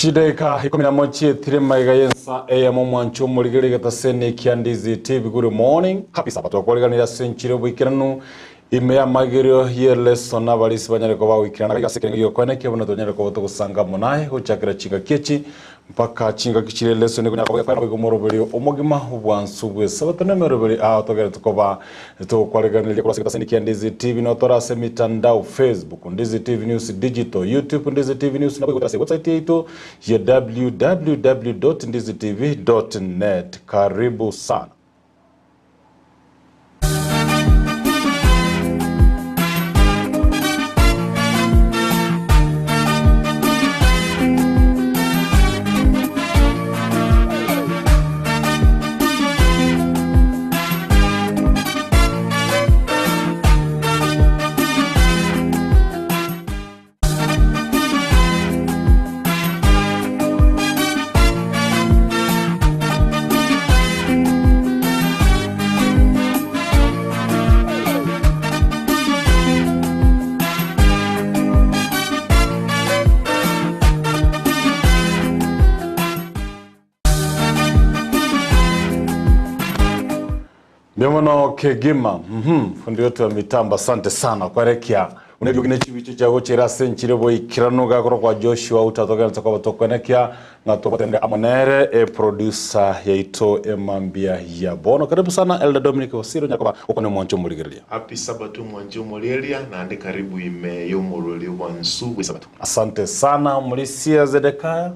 Chidaika ikomi namo chietire maiga y'ensa eyemo omwancho omorigeri getaseni kia Ndizi TV good morning happy Sabbath okwariganire ase enchiri oboikeranu ime y'amagerio y'eleso n'abarisi banyare koba goikerana ase ekerengo gi'okoenekia buna tonyare koba togosanga amo naye gochakera chingaki echi Mpaka chingaki chiria Yeso nigo nyakobeka boigo omoroberio omogima obwansu bw'Esabato na emeroberi ao togerete koba tokwareganeria korwa ase egetaseni kia Ndizi TV notore ase emitandao Facebook, Ndizi TV News Digital, YouTube, Ndizi TV News naboigo goetera ase ewebsite yaito ya www.ndizitv.net. Karibu sana. Mbuya mono kegima. Mhm, fundi wetu wa mitambo asante sana kwarekia unebio ne chibicho chia gochera ase enchire boikeranu gakoro kwa Joshua utatogenete kwa tokwenekia ng'a tobwatende amo nere e producer yaito emambia ya bono. Karibu sana Elder Dominic Osiro nyakoba okone omwancho omorigereria. Happy Sabbath omwancho omorieria naende karibu ime y'omorweri obwansu bw'esabato. Asante sana Omorisia Zedekiah.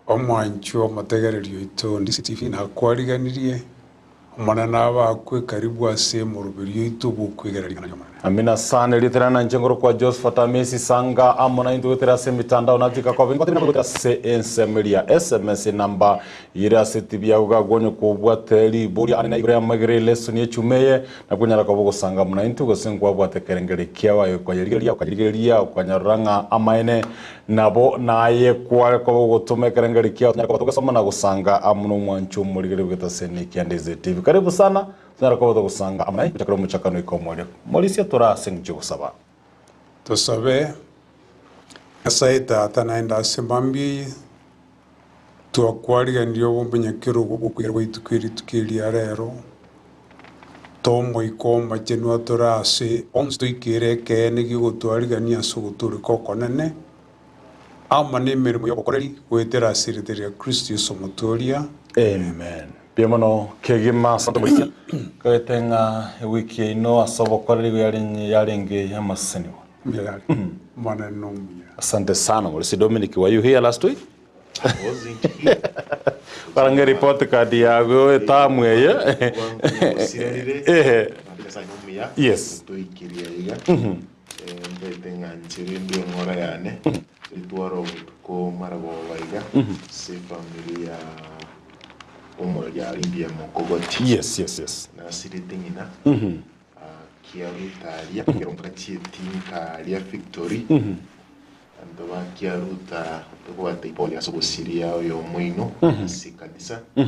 Omwanchwa omotegereri oito Ndisi TV nakwariganirie, Omonene abakwe karibu ase emoroberio oito bw'okwegera ring'ana ri'Omonene. Amina sana erieta riane nanche ngorokwa Josephat Amesi Sanga amo naintwe goetera ase emitandao natika koba ingotebia nabo goetera ase ensemo eria SMS enamba ere ase etibi yago gagwonye kobwate riboria ane igoro y'amagere elesoni echuma eye nabwo onyara koba ogosanga amo naintwe gose nkwabwate ekerengeri kiao aye okayerigereria okayerigereria okanyarora ng'a amaene Nabo naye kware koba ogotoma ekerengeri kiao tonyare koba togesoma na gosanga amo nomwancho omorigereria bw'egetaseni kia Ndizi TV. Karibu sana tonyare koba togosanga amo naye gochakera omochakano goika omoerio. Morisia tore ase eng'encho y'ogosaba. Tosabe, Nyasae Tata, naende ase mambia eye, twakwariganirie obomonyakerogo bw'okoira gwaito kw'erituko eri ria rero, tomoika omochenu atore ase onsi toikere ekeene gi'ogotwarigania ase ogotooreka okonene, amo nemeremo y'obokoreri goetera ase erieta ria Kristo Yeso Omotooria. Amen. Mbuya mono kegima ase omoisia kagete ng'a ewiki yaino ase obokoreri igo yarenge y'amasesenigwa. Mbuya yare. Omonene nomuya. Asante sana Morisi Dominic, were you here last week? I wasn't here. Barange report card yago etamu eye. Osirerire. Ehe. Nyasaye nomuya. Yes. Otoikirie iga. Ntete ng'a nchere ndue eng'ora yane. Ritware obotuko maragoba iga. Ase efamiri ya omoreri Lydia Mokogoti. Yes, yes, yes. Nasirete ng'ina. Kiaruta aria ekerongo chi'etinka aria Victory. Abanto ba Kiaruta tobwate pole ase ogosiria oyomoino ase ekanisa, na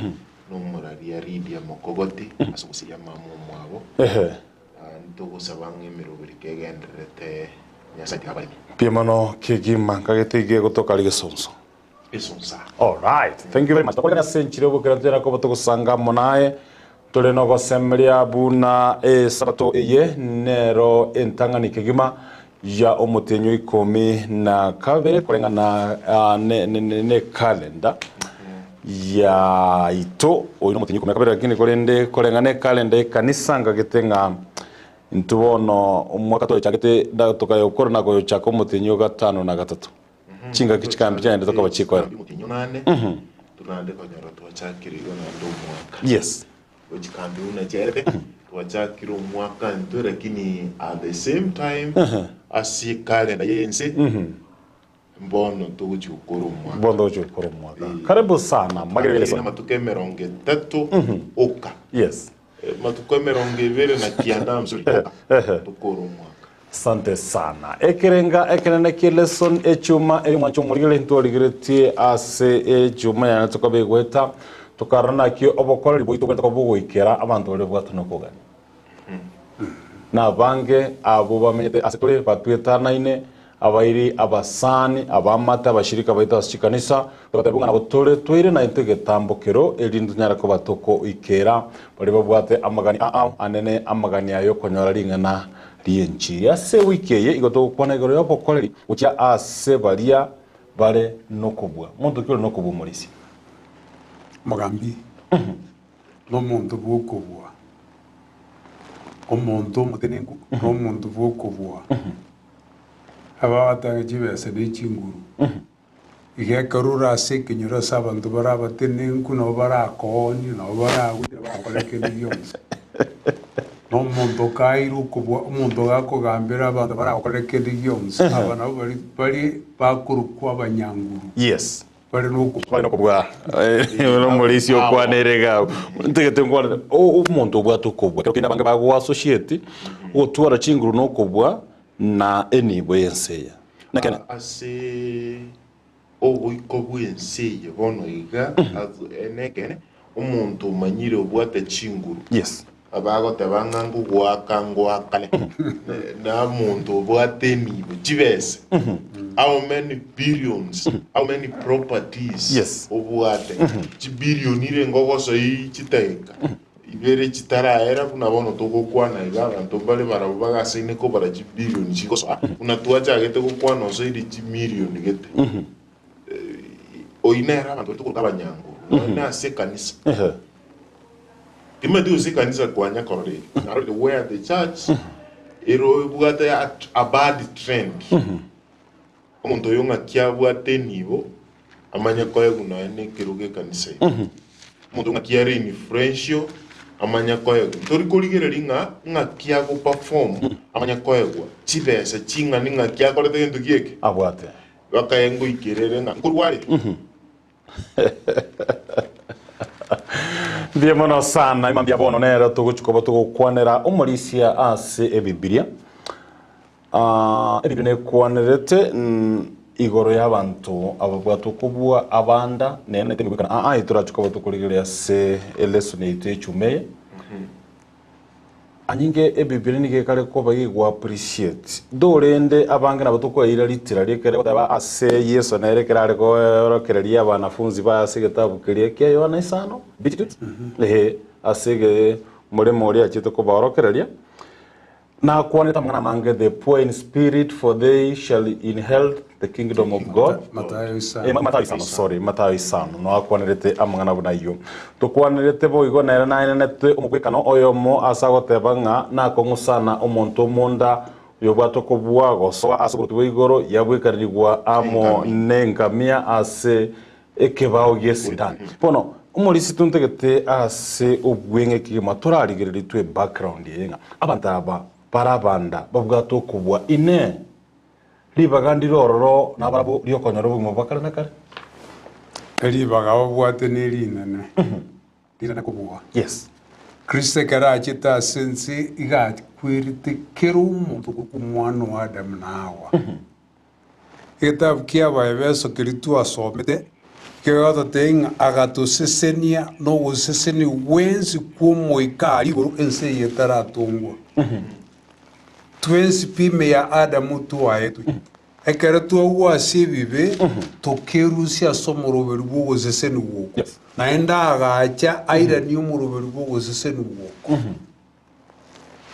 omoraria Lydia Mokogoti ase ogosiria mama omwabo. Ntogosaba ng'a emeroberi kegendererete Nyasae tiga abaremie. Mbuya mono kegima nkagete iga egotoka are gesonso. Esonsa. Alright, thank you very much. Tokorigania ase enchiri obokera tonyare koba togosanga amo naye tore nogosemeria buna esabato eye nero entang'ani kegima ya omotienyi o ikomi na kabere koreng'ana ah, ne, ne, ne, ne calendar yaito oyo nomotienyi ikomi na kabere lakini korende koreng'ana ekalenda y'ekanisa ngagete ng'a intwe bono omwaka twayochagete nda tokayokora na koyochaka omotienyi o gatano na gatato Chingaki chikambi chiaye tokoba chikoera. Omotienyi onane torande konyora twachakire igo naende omwaka. Yes. Chikambi buna chiaerete twachakire omwaka intwe lakini at the same time ase ekalenda ya ense mbono togochia gokora omwaka. Bono togochia gokora omwaka. Karibu sana. Magere amatuko emerongo etato oka. Yes. Matuko emerongo ebere na kianda I'm sorry, oka tokore omwaka. Asante sana. Ekerenga ekenene kie lesson echuma eye omwancho omorigere ntwarigeretie ase echuma yane tokoba egoeta tokarora naki obokoreri bwaito bwente koba bogoikera abanto baria babwate nokogania. Na abange abwo bamenyete ase tore batwetanaine. Abairi, abasani, abaamate, abashirika baito ase chikanisa, togatebigwa ng'a nabo tore toire naintwe egetambo kero, erinde tonyare koba tokoikeera baria babwate amagani ao anene, amagani aya okonyora ring'ana ri'enchiri. Ase ewiki eye igo togokwana igoro y'obokoreri gochia ase baria bare nokobua. Monto ki ore nokobua omorisia? Omogambi nomonto bw'okobua, omonto omotenenku nomonto bw'okobua. Aba batange chibesa ne chinguru, iga ekero ore ase ekenyoro ase abanto bare abatenenku nabo barakoonie, nabo baragwe, barakore kende gionsi. Na omonto kaeire okobua, omonto gakogambera abanto baragokore kende gionsi, aba nabo bari bari bakorokwa abanyanguru, Yes. bare nokobua. Bare nokobua. Omorisia okwanere iga abwo. Ntagete nkwane, o- omonto obwate okobua, ekero kende abange bagoassociate, ogotwara chinguru na okobua, Na enibo y'ense eye. Nekeene. Ase oboiko bw'ense eye bono iga, nekeene, omonto omanyire obwate chinguru, Yes. abagoteba ng'a ngogoaka ngoakane, na omonto obwate enibo, chibesa, how many billions, how many properties Yes. obwate, chibillion renge ogosoi chidakika. Ibere chitaraera buna bono togokwana iga, abanto mbare barabwo bagasaine kobara chibilioni chigosoa, buna twachagete gokwana osoire chimilioni gete. Oyio nere abanto baria tokoroka abanyanguru, nonya na ase ekanisa. Timanyeti gose ekanisa kwanya korora ere, narorire where the church ere ebwate a bad trend. Omonto oyo ng'aki abwate enibo amanye koegwa nonya nekerogo ekanisa ime. Omonto ng'aki are influential amanye koegwa. Tori korigereria ng'a ng'aki ago perform amanye koegwa chibesa ching'ani ng'aki akorete gento gieke. Abwate. Bakaye ngoikerere ng'a nkorwa are. Mbuya mono sana mambia bono nero togochi koba togokwanera omorisia ase ebibilia. Ebibilia nekwanerete igoro y'abanto ababwate okobua abanda, nere nemegwekano aa etorache koba tokorigereria ase elesson yaito y'echuma eye. Anyinge Ebibilia nigo ekare koba gegwa appreciate, though rende abange nabo tokoeira ritira riekere goteba ase Yeso nere ekero are koorokereria abanafunzi baye ase egetabu keria kia Yohana isano, Beatitudes, ehe, ase ege omoremo oria achete kobaorokereria. Nakwanete amang'ana amange, the poor in spirit, for they shall inherit the kingdom of God. Mathayo Eh, isano. Mathayo isano, sorry, Mathayo isano. Noakwanerete amang'ana buna ayio. Tokwanerete boigo nere naenenete omogwekano oyomo ase agoteba ng'a nakong'usana omonto omonda oyobwate okobua gosoa ase oboruoti bwa igoro, yabwekanirigwa amo nengamia ase Ekebao gi'esindani. Bono, omorisia tontagete ase obweng'e kegima torarigererie twe background eye ng'a abanto aba bare abanda babwate okobua inee ribaga ndire ororo nabarabwo riokonyora obogima bwa kare na kare? Ribaga babwate nerinene, rinene kobua. Yes. Kristo ekero achete ase ense iga akwerete kera omonto korwa omwana o Adamu na Hawa. Egetabu ki'Abaefeso keria twasomete kegototebia ng'a agatosesenia nogosesenia gwensi kw'Omoika aria igoro ense eye etaratongwa. Twensi pi ime ya Adamu twaetwe. Ekero twagwa ase ebibe, tokerusia ase omoroberi bw'ogosesenigwa okwo. Naende agacha airanie omoroberi bw'ogosesenigwa okwo.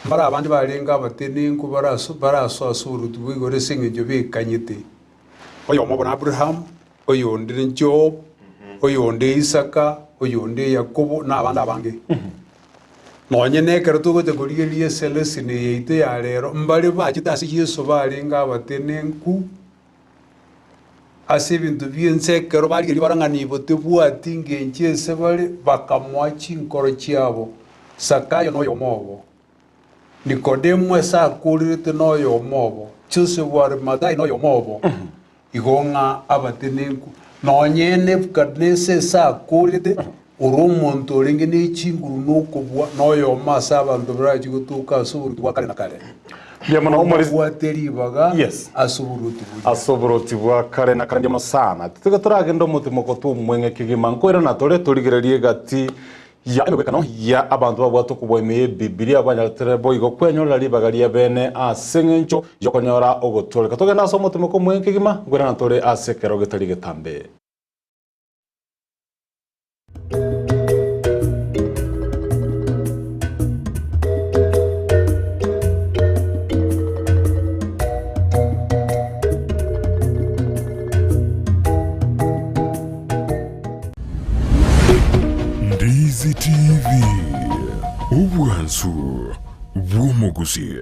Mbare abande barenge abatenenku barasoe ase oboruoti bwa igoro ase engencho bekanyete, oyomo obo n'Abrahamu, oyonde ne Job, oyonde Isaka, oyonde Yakobo, na abande abange. Nonye nekero togocha korigereria ase lesson eye yaito ya rero, mbare bachete ase Yeso barenge abatenenku ase ebinto bi'ense ekero barigereria barora ng'a nibo tebwati ngencho ense bare, bakamoa chinkoro chiabo. Zakayo noyomo obo, Nikodemo ase akoorerete noyomo obo, Joseph wa Arimathai noyomo obo, igo ng'a abatenenku. Nonye Nebukadnesa ase akoorerete, ore omonto orenge ne chinguru na okobua, noyomo ase abanto barachie gotoka ase oboruoti bwa kare na kare. Mbuya mono omorisia. Obwate ribaga Yes. ase oboruoti boria. Ase oboruoti bwa kare na kare mbuya mono sana. Tiga toragende omotimoko tw'omweng'e kegima. Nkoirana tore torigererie egati. ya emegwekano ya abanto babwate okobua ime y'Ebibilia banyaretere boigo kwenyorera ribaga ria bene ase engencho y'okonyora ogotooreka. Togende ase omotemeko omweng'e kegima, nkwerana tore ase ekero getari getambe. Ndizi TV, obwansu bw'omogusi.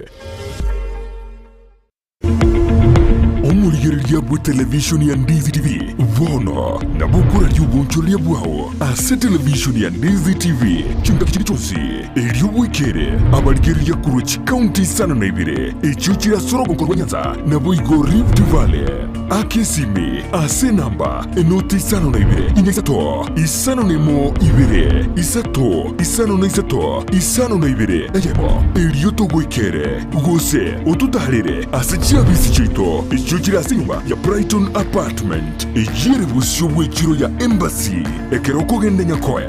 Omorigereria bw'etelevishoni ya Ndizi TV bono nabo okoraria obonchoreria bwao ase televishoni ya Ndizi TV chingaki chiria chionsi, erio bwekere abarigereria korwa chikaunti isano na ibere echio chire ase orogongo rwa Nyanza naboigo Rift Valley. Aka esimi ase enamba enoti isano na ibere inya isato 51 ibere isato 53 52 eyemo, erio togoikere gose ototaarere ase chiabisi chiaito echio chire ase enyomba ya Brighton Apartment, eyio ere bosio bw'echiro ya Embassy ekero okogenda Nyakoe.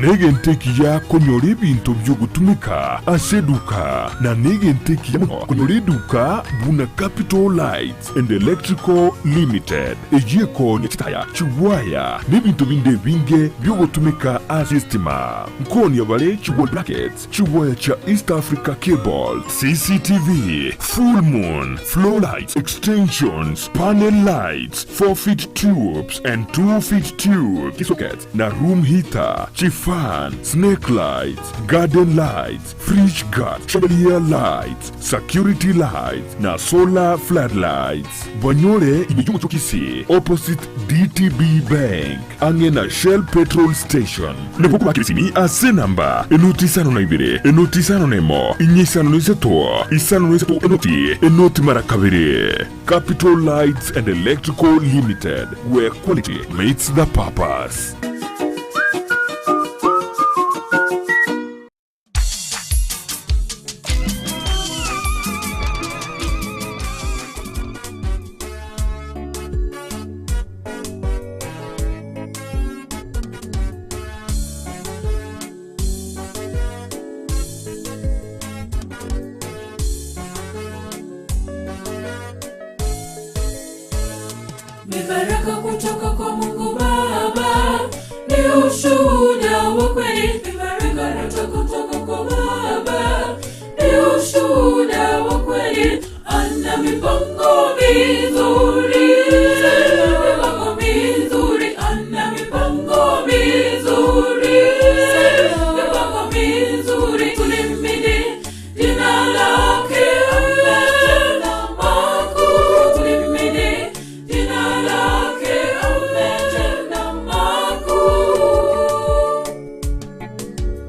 Negento ekiya konyora ebinto bi'ogotumeka ase eduka, na negento ekiya mono konyora eduka buna Capital Lights and Electrical Limited, eyio ekoonia chitaya, chiwaya, na ebinto binde ebinge bi'ogotumeka ase estima. Nkoonia bare chiwall brackets, chiwaya chia East Africa Cable, CCTV, full moon, flow lights, extensions, panel lights, 4 feet tubes and 2 feet tubes, sockets na room heater, chifan, snake lights, garden lights, fridge guards, chandelier lights, security lights na solar floodlights. Banyore ime y'omochie o Kisii opposite DTB Bank ang'e na Shell petrol station. Nabo okobakera esimi ase enamba enoti isano na ibere, enoti isano na emo, inye isano na isato, isano na isato enoti, enoti mara kabere. Capital Lights and Electrical Limited, where quality meets the purpose. Ni baraka kutoka kwa Mungu Baba, ni ushuhuda wa kweli. Ni baraka kutoka kwa Baba, ni ushuhuda wa kweli. Ana mipango mizuri, mipango mizuri, ana mipango mizuri, mipango mizuri. Tulimini jina lake ametenda makuu, tulimini jina lake ametenda makuu.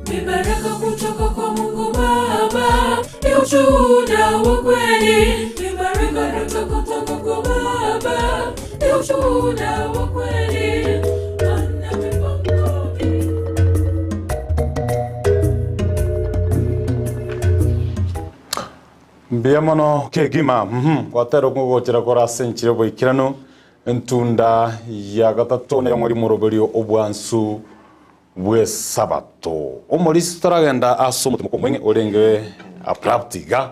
Ni baraka kutoka kwa Mungu Baba, ni ushuhuda wa kweli. Ni baraka kutoka kwa Baba, ni ushuhuda wa kweli. Ana mipango mingi. Mbuya mono kegima, mhm, gwatera ogochera kore ase enchera y'oboikeranu, entunda ya gatato nero ng'ori moroberio obwansu bw'esabato. Omorisia toragenda ase omotimoko omweng'e orenge abrupt iga,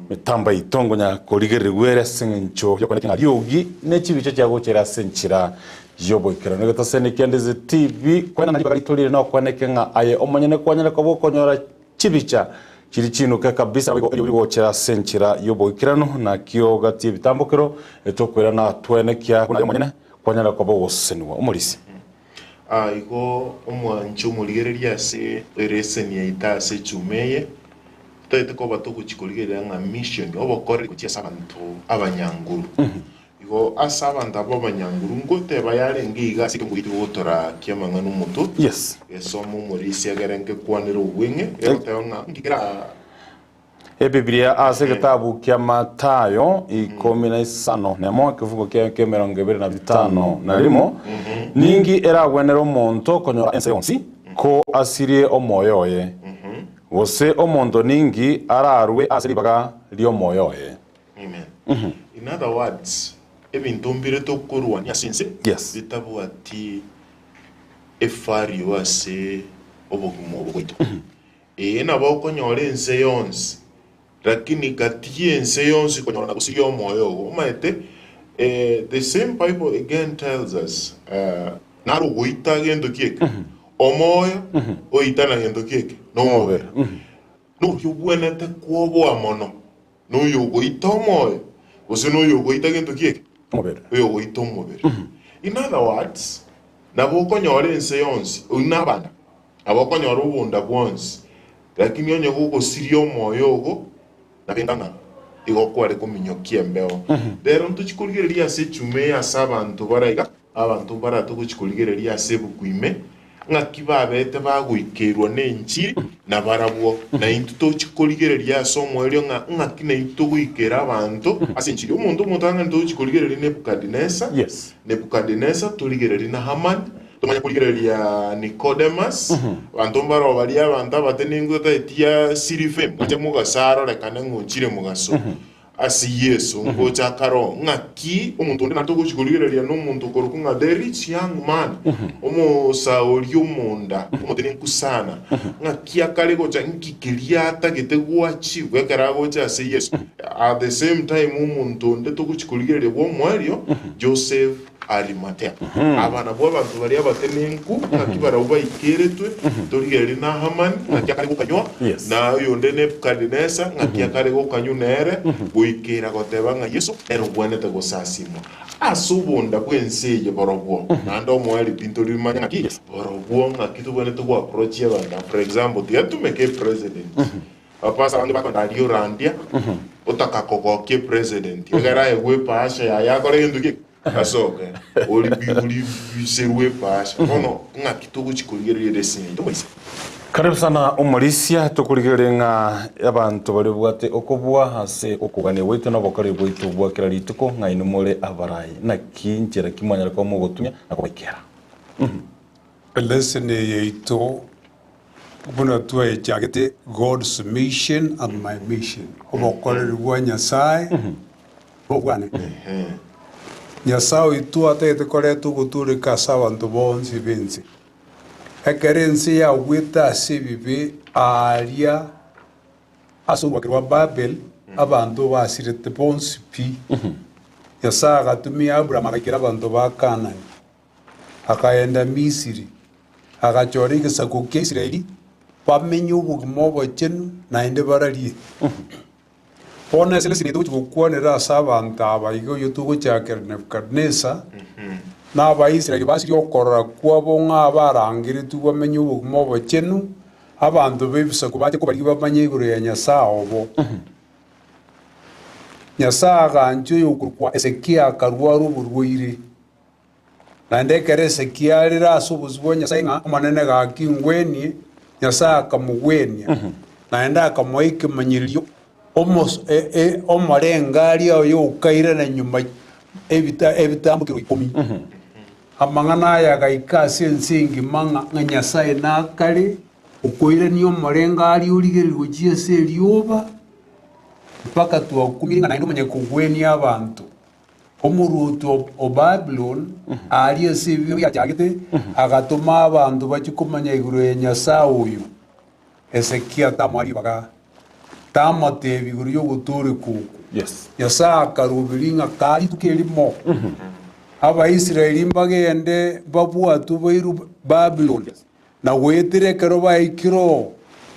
metambo yaito ngonya korigererigwa ere ase eng'encho y'okoneka ng'a riogi ne chibicha chiagochera ase enchera y'oboikeranu. Egetaseni kia Ndizi TV, kwenana ribaga ritorire nokweneke ng'a aye omonyene kwanyare koba okonyora Chibicha chiri chinuke kabisa naboigo erio rigochera ase enchera y'oboikeranu, nakio gati y'ebitambokero etokoirana twenekia buna aye omonyene kwanyara koba ogosesenigwa. Omorisia. Aa igo omwanche omorigereria ase ereseni yaito ase echuma eye, totaete koba togochia korigereria ng'a mission, obokoreri gochia ase abanto abanyanguru. Igo ase abanto aba abanyanguru ngoteba yarenge iga ase ekeombe gwaito gotora ki'amang'ana omoto, Yes. gesoma omorisia egere nkekwanere obweng'e, egoteba ng'a nki kera Ebibilia ase egetabu kia Mathayo ikomi na isano nemo ekefungo kiaye ki'emerongo ebere na bitano na rimo, Ninki eragwenere omonto konyora ense yonsi, ko asirie omoyo oye? Gose omonto ninki ararue ase ribaga ri'omoyo oye? Amen. In other words, Ebinto mbire tokorwania ase ense Yes. bitabwati efario ase obogima obo bwaito. Ee, nabo okonyora ense yonsi, lakini gati y'ense yonsi konyora na gosiria omoyo ogo. Omanyete, eh, the same Bible again tells us, eh, naro ogoita gento ki eke? Omoyo oita na gento ki eke? Nomobere. Noria obwenerete kwoboa mono, noyo ogoita omoyo, gose noyo ogoita gento ki eke? Omobere. Oyo ogoita omobere. In other words, nabo okonyora ense yonsi, oyio nabanda, nabo okonyora obonda bwonsi, lakini onye gogosiria omoyo ogo, nabenga ng'a igo kware kominyokia embeo. Rero ntochi korigereria ase echuma eye ase abanto bare iga, Abanto mbarate gochia korigereria ase ebuku ime, ng'aki babete bagoikerwa nenchiri nabarabwo, na intwe tochie korigereria ase omoerio ng'a ng'aki naintwe togoikera abanto ase enchiri. Omonto omotang'ani togochia korigereria Nebukadinesa, Yes. Nebukadinesa, torigererie na Hamani, tomanye korigereria Nikodemus, abanto mbaroo baria abanto abatenenku tataeti ya sirife, moche mogaso arorekane ng'a ochire mogaso. Ase Yeso ngocha akare ng'aki omonto onde naende togochia korigereria nomonto okorokwa ng'a the rich young man, omosaori omonda, omotenenku sana, ng'aki akare gocha nki keria atagete goachieve ekero agocha ase Yeso. At the same time omonto onde togochia korigereria bw'omoerio, Joseph Arimathea. Aba nabwo abanto baria abatenenku, ng'aki barabwo baikeretwe, torigererie na Hamani, ng'aki akare gokanywa, Yes. na oyonde Nebukadinesa, ng'aki akare gokanywa nere, goikera goteba ng'a Yeso nere ogwenerete gosasimwa. Ase obonda bw'ense eye borobwo, naende omoerio tintorimanya ng'aki borobwo ng'aki tobwenerete goapproachia abanto aba. For example, tiga tumeke epresident. Abapastor abange bakogenda aria orandia, otaka kogokia epresident, egere aegwe epasha yaye akore gento ki? Asoke, oribiserwe epasha. Bono ng'aki togochia korigereria ere ase eng'encho omoisia? Karibu sana omorisia, tokorigereria ng'a abanto baria babwate okobua ase okogania gwaito na obokoreri bwaito bwa kera rituko, ng'a inwe more abarai. Naki nchera ki mwanyare koba mogotumia na kobaikera? Eleseni eye yaito buna twayechagete God's mission and my mission, obokoreri bwa Nyasae nobwane. Nyasae oito atagete koreta ogotooreka ase abanto bonsi b'ense. Ekero ense yagwete ase ebibe aaria ase orwaki rwa Babel, abanto basirete bonsi pi. Nyasae agatumia Abraham agaikera abanto ba Kanani. Akaenda Misiri, agachora egesaku kia Israeli bamenye obogima obochenu naende bararie. Bono ase leseni togochia gokwanera ase abanto aba iga oyio togochakera Nebukadneza, na Abaisraeli basirie okorora kwabo ng'a barangeretigwe bamenye obogima obochenu, abanto b'ebisaku bache kobarigia bamanye igoro ya Nyasae obo. Nyasae agancha oyokorokwa Hezekia akarwara oborwaire. Naende ekero Hezekia arire ase obosio bwa Nyasae ng'a Omonene gaki ngwenie, Nyasae akamogwenia, naende akamoa ekemanyererio omos- e- e- omorengaria oye okairana nyuma ebita ebitambokero ikomi. Amang'ana aya agaika ase ense engima ng'a ng'a Nyasae nakare okoirania omorengaria origereria gochia ase erioba, mpaka twakumire ng'a naende omanye kogwenia abanto. Omoruoti o Babiloni aaria ase ebibe biachagete, agatoma abanto bachie komanya igoro ya Nyasae oyo. Hezekia tamoa ribaga, tamotebia igoro y'ogotooreka okwo. Yes. Nyasae akaroberia ng'a kaa rituko erimo Abaisraeli mbagende babwatwe bairwe Babiloni. Na goetera ekero baikire oo,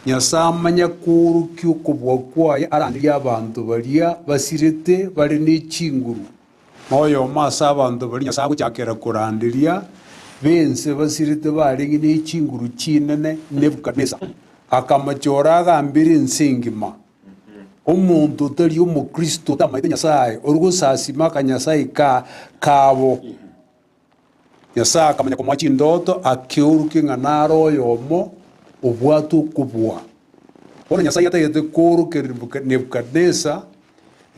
Nyasae amanye koorokia okobua kwaye aranderie abanto baria basirete bare ne chinguru. Na oyomo ase abanto baria Nyasae agochakera koranderia b'ense basirete barenge ne chinguru chinene Nebukadneza, akamochora agambere ense engima. Omonto otari omokristo otamaete Nyasae, ore gosasima akanyasae kabo. Nyasae akamanya komoa chindoto, akeorokia ng'a nare oyomo obwate okobua. Bono Nyasae atagete koorokereria Nebukadneza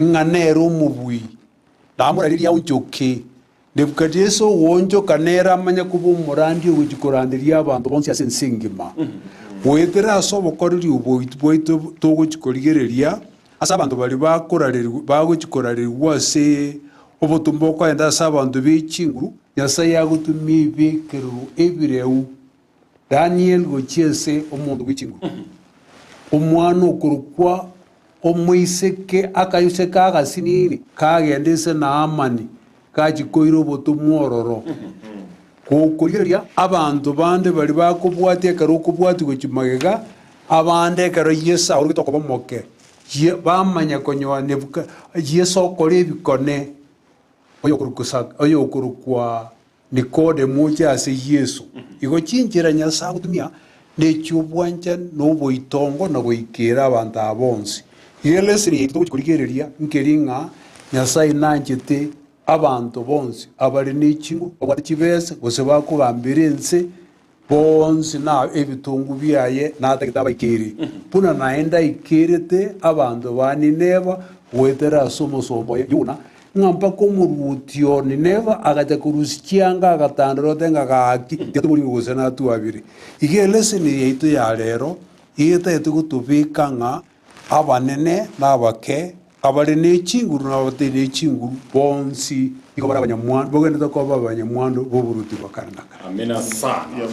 ng'a nere omobui, namoraririe aonchoke. Nebukadneza ogoonchoka nere amanye koba omorandi ogochia koranderia abanto bonsi ase ense engima. Goetera ase obokoreri obo bwaito togochia korigereria ase abanto baria bakorarerigwa bagochia korarerigwa ase. Obotombe okoenda ase abanto be chinguru, Nyasae agotumia ebibekerero ebireu Daniel gochia ase omonto bwe chinguru. Omwana okorokwa omoiseke akaiseke agasinini kagenda ase Naamani gachia koira obotomwa ororo. Gokorigereria abanto bande baria bakobwatia ekero okobwatia gochia magega, abande ekero Yeso aorogete okoba omoke, bamanya konyoa Nebuka Yeso okora ebikone, oyokorokwa Sa oyokorokwa Nikodemo oche ase Yeso. Igo chinchera Nyasae agotumia nechi'obwanchani na oboitongo na goikera abanto aba bonsi. Igo eleseni yaito togochia korigereria nkeri ng'a Nyasae nanchete abanto bonsi abare ne chinguru, babwate chibesa, gose bakogambera ense, bonsi na ebitongu biaye natagete abaikere, buna naende aikerete abanto ba Nineva goetera ase omosomba oye Yona, ng'a mpaka omoruoti o Nineva agacha korusia chianga agatandora ote ng'a gaki tiatoborigwe gose natwabire. Iga eleseni yaito ya rero iga etagete gotobeka ng'a Abanene na abake, abare ne chinguru na abatari ne chinguru, bonsi nigo bare abanyamwando, bagenderete koba abanyamwando b'oboruoti bwa kare na kare. Amina sana.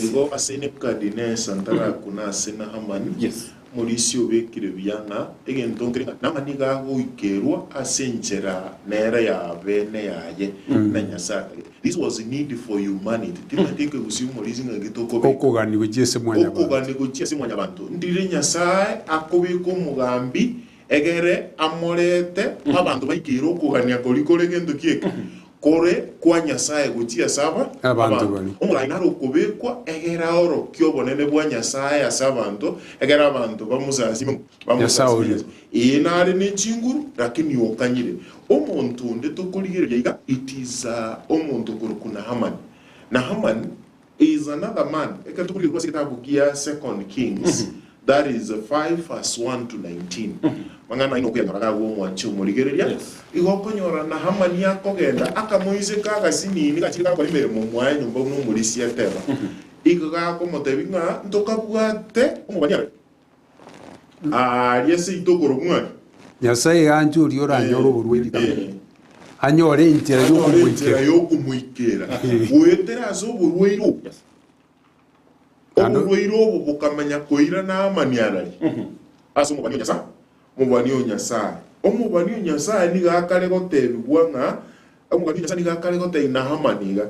Igo ase Nebukadinesa ntarakuna ase Nahamani, morisia obekire buya ng'a egento nkere ng'a Naamani iga agoikerwa ase enchera nere ya bene yaye na Nyasae atagete. This was need for humanity. Timanyeti ekegusii omorisia ng'a gitokobeka. Okogania gochia ase mwanyabanto. Okogania gochia ase mwanyabanto. Ndire Nyasae akobeka omogambi egere amorete abanto baikeire okogania koria kore gento kieke kore kwa Nyasae gochia ase aba Abanto abanto. baria. Omorai naro okobekwa egere aorokie obonene bwa Nyasae ase abanto egere abanto bamosasime Nyasae bamosasime oria. Nyasae. Ee nare ne chinguru lakini okanyire. Omonto onde tokorigereria iga it is omonto okorokwa Nahamani. Nahamani is another man ekero tokorigereria ase egetabu gia Second Kings that is 5 verse 1 to 19 mang'ana aino okoyanyora iga agwo omwanche omorigereria igo okonyora Nahamani akogenda akamoiseka agasinini gachire gakora emeremo mwaye nyomba buna omorisia eteba iga gakomotebia ng'a ntokabwate omobani are Aaria seito okorokwa ng'aki? Nyasae anche oria oranyore oborwaire Eh. anyore enchera Anyore enchera yokomoikera. yokomoikera goetera ase oborwaire obo. Naende- Oborwaire obo bokamanya koira Naamani arari ase omobani o Nyasae, omobani o Nyasae. Omobani o Nyasae nigo akare gotebigwa ng'a omobani o Nyasae nigo akare gotebia Naamani iga,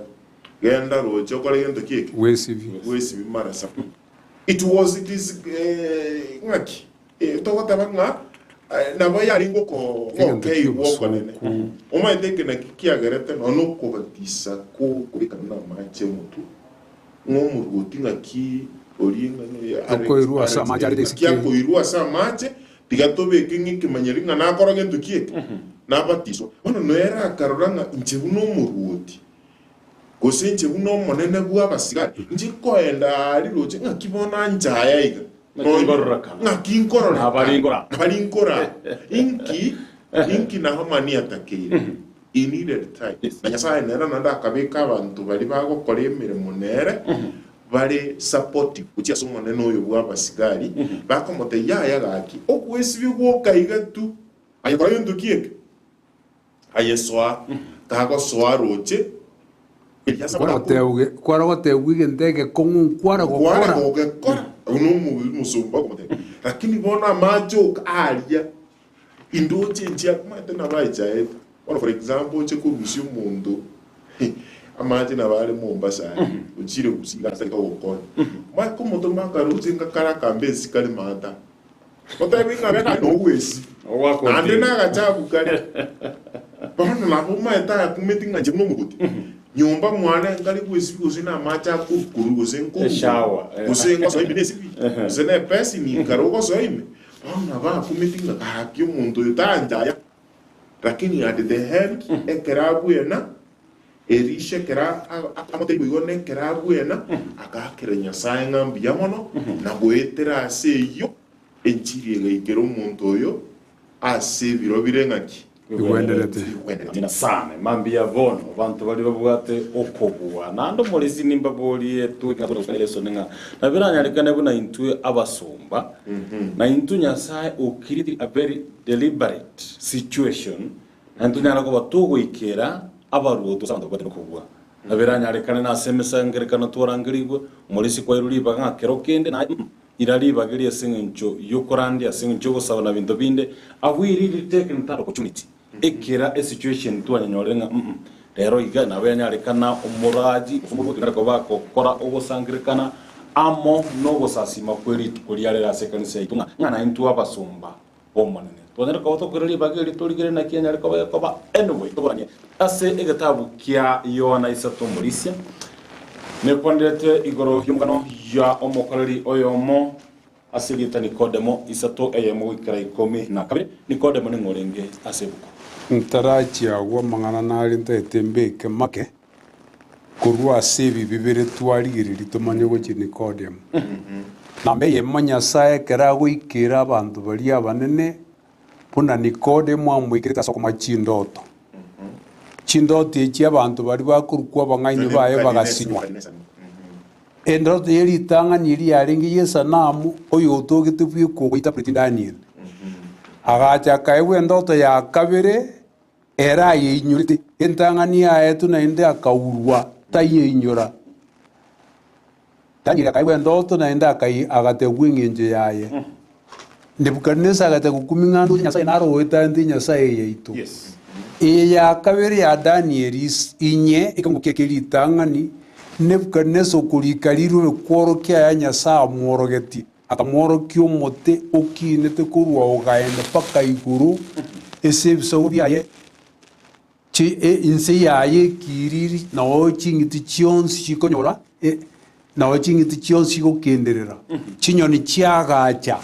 genda roche okore gento ki eke? Bwesibie. Bwesibie mara saba. It was it is ng'aki togoteba ng'a nabo yarenge Egento okogeigwa okonene. ki'obosoku. Omanyete eke naki kiagerete nonya na okobatisa kobekana namache omotwe ng'a omorwoti ng'aki oria ng'a Akoirwa ase amache arete ng'aki isiko. akoirwa ase amache tiga tobeke ng'a ekemanyeri ng'a nakora gento ki eke nabatiswa. Bono nere akarora ng'a inche buna omorwoti Gose inche buna omonene bw'abasigari, inche nkoenda aa riroche, ng'aki bono anche aya iga? Ng'aki nkororekana? Ng'aki nkororekana? Nabari nkora. Nabari nkora. Inki, inki Nahamani atakeire? He needed time. Yes. Na Nyasae nere naende akabeka abanto baria bagokora emeremo nere, bare supportive gochia ase omonene oyo bw'abasigari, bakomotebia, Yaya gaki, ogwesibia gwoka iga tu, aye kora gento ki eke? Aye soa, tagosoa roche, Eliasa Kwara kwara gotebwa egento egekong'u nkwara Kware gokora. gogekora, buna omosomba okomotebia, lakini bono amache oka aria, indoche nchia omanyete nabo aichaete. Bono for example oche korusia omonto amache nabo are Mombasa aria, ochire gusii iga ase ogokonya. Omanye komotoma akaroche ngakare akambe ensi kare maata. Otebi ng'a beka nogwesi, naende nagachabu kare. Bono nabo omanyete ayakumeti ng'a inche buna omoruoti, nyomba mwane nkare gwesibi gose namache akorukorwa gose nkoruga, Eshower, eh. gose ngosoa ime nesibi, gose ne epesini nkare ogosoa ime. Bono nabo akumeti ng'a gaki omonto oyo tancha aya. Lakini at the end, ekero abwena, Elisha ekero amotebirie igo na ekero abwena, agaakera Nyasae ng'a mbuya mono, na goetera ase eyio enchiri egaikera omonto oyo ase ebiro bire ng'aki? Bigwenerete. Bigwenerete. Amina sana. Mambia bono abanto baria babwate okobua. Naende omorisia nimbaborie esoni ng'a nabiranyarekane buna intwe abasomba, na intwe Nyasae o created a very deliberate situation. Naende tonyare koba togoikera abaruoti gose abanto babwate nokobua. Nabo eranyarekane nase emesangererekano twarangerigwe, omorisia kwairwe ribaga ng'a kero kende naye ira ribaga erio ase engencho y'okorandia, ase engencho y'ogosaba na binto binde, abwo iri really taken that opportunity. Ekera esituation twanyenyorire ng'a rero iga nabo yanyarekana omoraji gose omorwoti onyare koba agokora ogosangererekana amo nogosasima kwe rituko ria rero ase ekanisa yaito ng'a ng'a naintwe abasomba b'Omonene. Twanyare koba tokoira ribaga erio torigere naki enyare koba gekoba. Anyway, toboranie ase egetabu kia Yohana isato omorisia, nekwanerete igoro y'omogano ya omokoreri oyomo ase erieta Nikodemo, isato eyemo goikera 12. Nikodemo ning'o orenge ase ebuku? Ntarachia agwo amang'ana nare ntaete mbeke make korwa ase ebi bibere twarigereria tomanye gochia Nikodemo. Namba eyemo Nyasae ekero agoikera abanto baria abanene buna Nikodemo amoikerete ase okomoa chindoto. Chindoto echi abanto baria bakorokwa abang'aini baye bagasinywa. Endoto ye ritang'ani eria yarenge y'esanamu oyotogete bweka ogoita Preti Daniel. Agacha akaegwa endoto ya kabere ere ayeinyorete, entang'ani yaetwe naende akaurwa tayeinyora. Daniel akaigwa endoto naende akai agategwa eng'encho yaye. Nebukadnesa agateba gokumia ng'a ndoche Nyasae naro oetaanete enyasae eye yaito. Eye ya kabere ya Danieli is inye ekeungo kiaye kie ritang'ani, Nebukadnesa okorika rirube kworokia aya Nyasae amworogetie, akamworokia omote okinete korwa ogaenda mpaka igoro ase ebisago biaye, chi e inse yaye ekiriri, nao ching'iti chionsi chikonyora e nao ching'iti chionsi chigokenderera, chinyoni chiagacha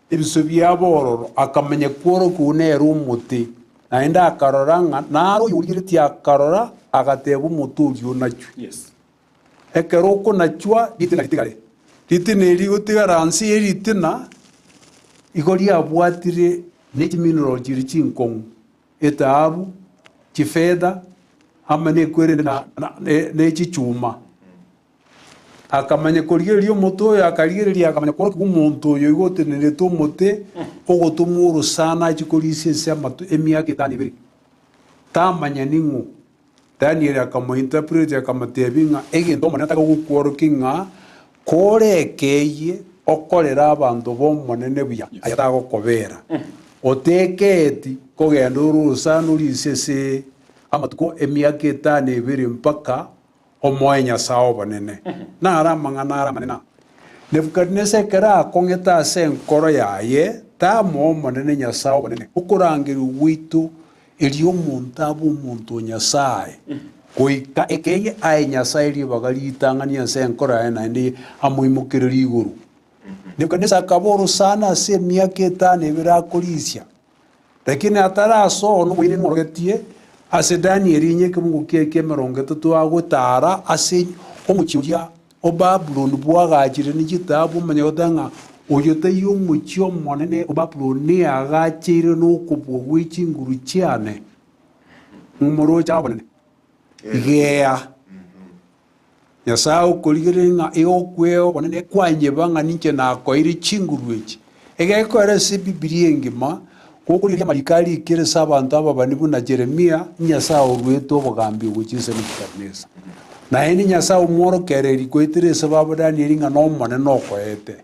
ebiso biabo ororo, akamanya kworokia nere omote. Naende akarora ng'a naro oyorigeretie akarora, agateba omote oria onachwe. Yes. Ekero okonachwa ritina ritigare, ritina eri rigotigara nse ye ritina, igo riabwatire ne chimineral chiria chinkong'u. Etaabu, chifetha, amo nekwerende ne chichuma. Akamanya korigereria omote oyo, akarigereria akamanya korokigwa omonto oyo igo otenenerete omote ogotomwa orosana achie korisia ense amato emiaka etano ebere. Tamanya ning'o. Daniel akamointerpret akamotebia ng'a egento Omonene ataka gokworokia ng'a korekeyie okorere abanto b'Omonene buya, aye tagokobera. Otekeeti kogenda orosana orise ase amatuko emiaka etano ebere mpaka omoe Nyasae obonene. Naro amang'ana are amanene aa. Nebukadinesa ekero akong'ete ase enkoro yaye, tamoa Omonene Nyasae obonene, okorangerigwa gwaito Erio omonto abe omonto o Nyasae, goika ekeyie ae Nyasae ribaga ritang'ani ase enkoro yaye naende amoimokererie igoro. Nebukadnesa akaba orosana ase emiaka etano ebere akorisia, lakini atarasoa noboina nimorogetie ase Danieli inye ekemungo kiaye ki'emerongo etato agotara ase omochie oria o Babuloni bwagachire ne chitaabu omanye goteba ng'a oyo taiyo omochie omonene o Babuloni neagacheire nokobua gwe chinguru chiane, ng'omoroche obonene. Igea. Nyasae okorigereria ng'a igokwea obonene kwanyeba ng'a ninche nakoeire chinguru echi. Egekoera ase Ebibilia engima, gokorigereria amariko arikire ase abanto ababani buna Jeremia, Nyasae oruete obogambi ogochia ase Nebukadneza. Naende Nyasae omworokereria goetera ase babo Danieli ng'a n'Omonene okoete.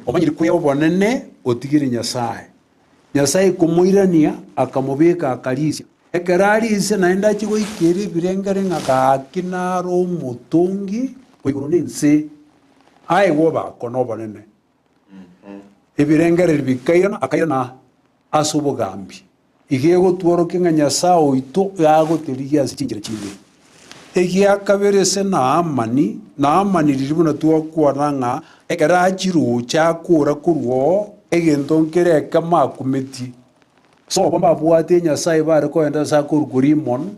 Omanyire kwea obonene otigire Nyasae. Nyasae komoirania akamobeka akarisia. Ekero arisia naende achie goikera ebirengere ng'a gaki naro omotongi o igoro na ense, aegwe obako na obonene. Ebirengererio bikairana, akairana ase obogambi. Iga egotworokia ng'a Nyasae oito agotorigia ase chinchera chinde. Egia kabere ase Naamani, Naamani riria buna twakwana ng'a ekero achiroche akora korwa oo, egento nkere ekemo akumetie. Sobo mbabwate enyasae bare kogenda ase akorokwa Rimon,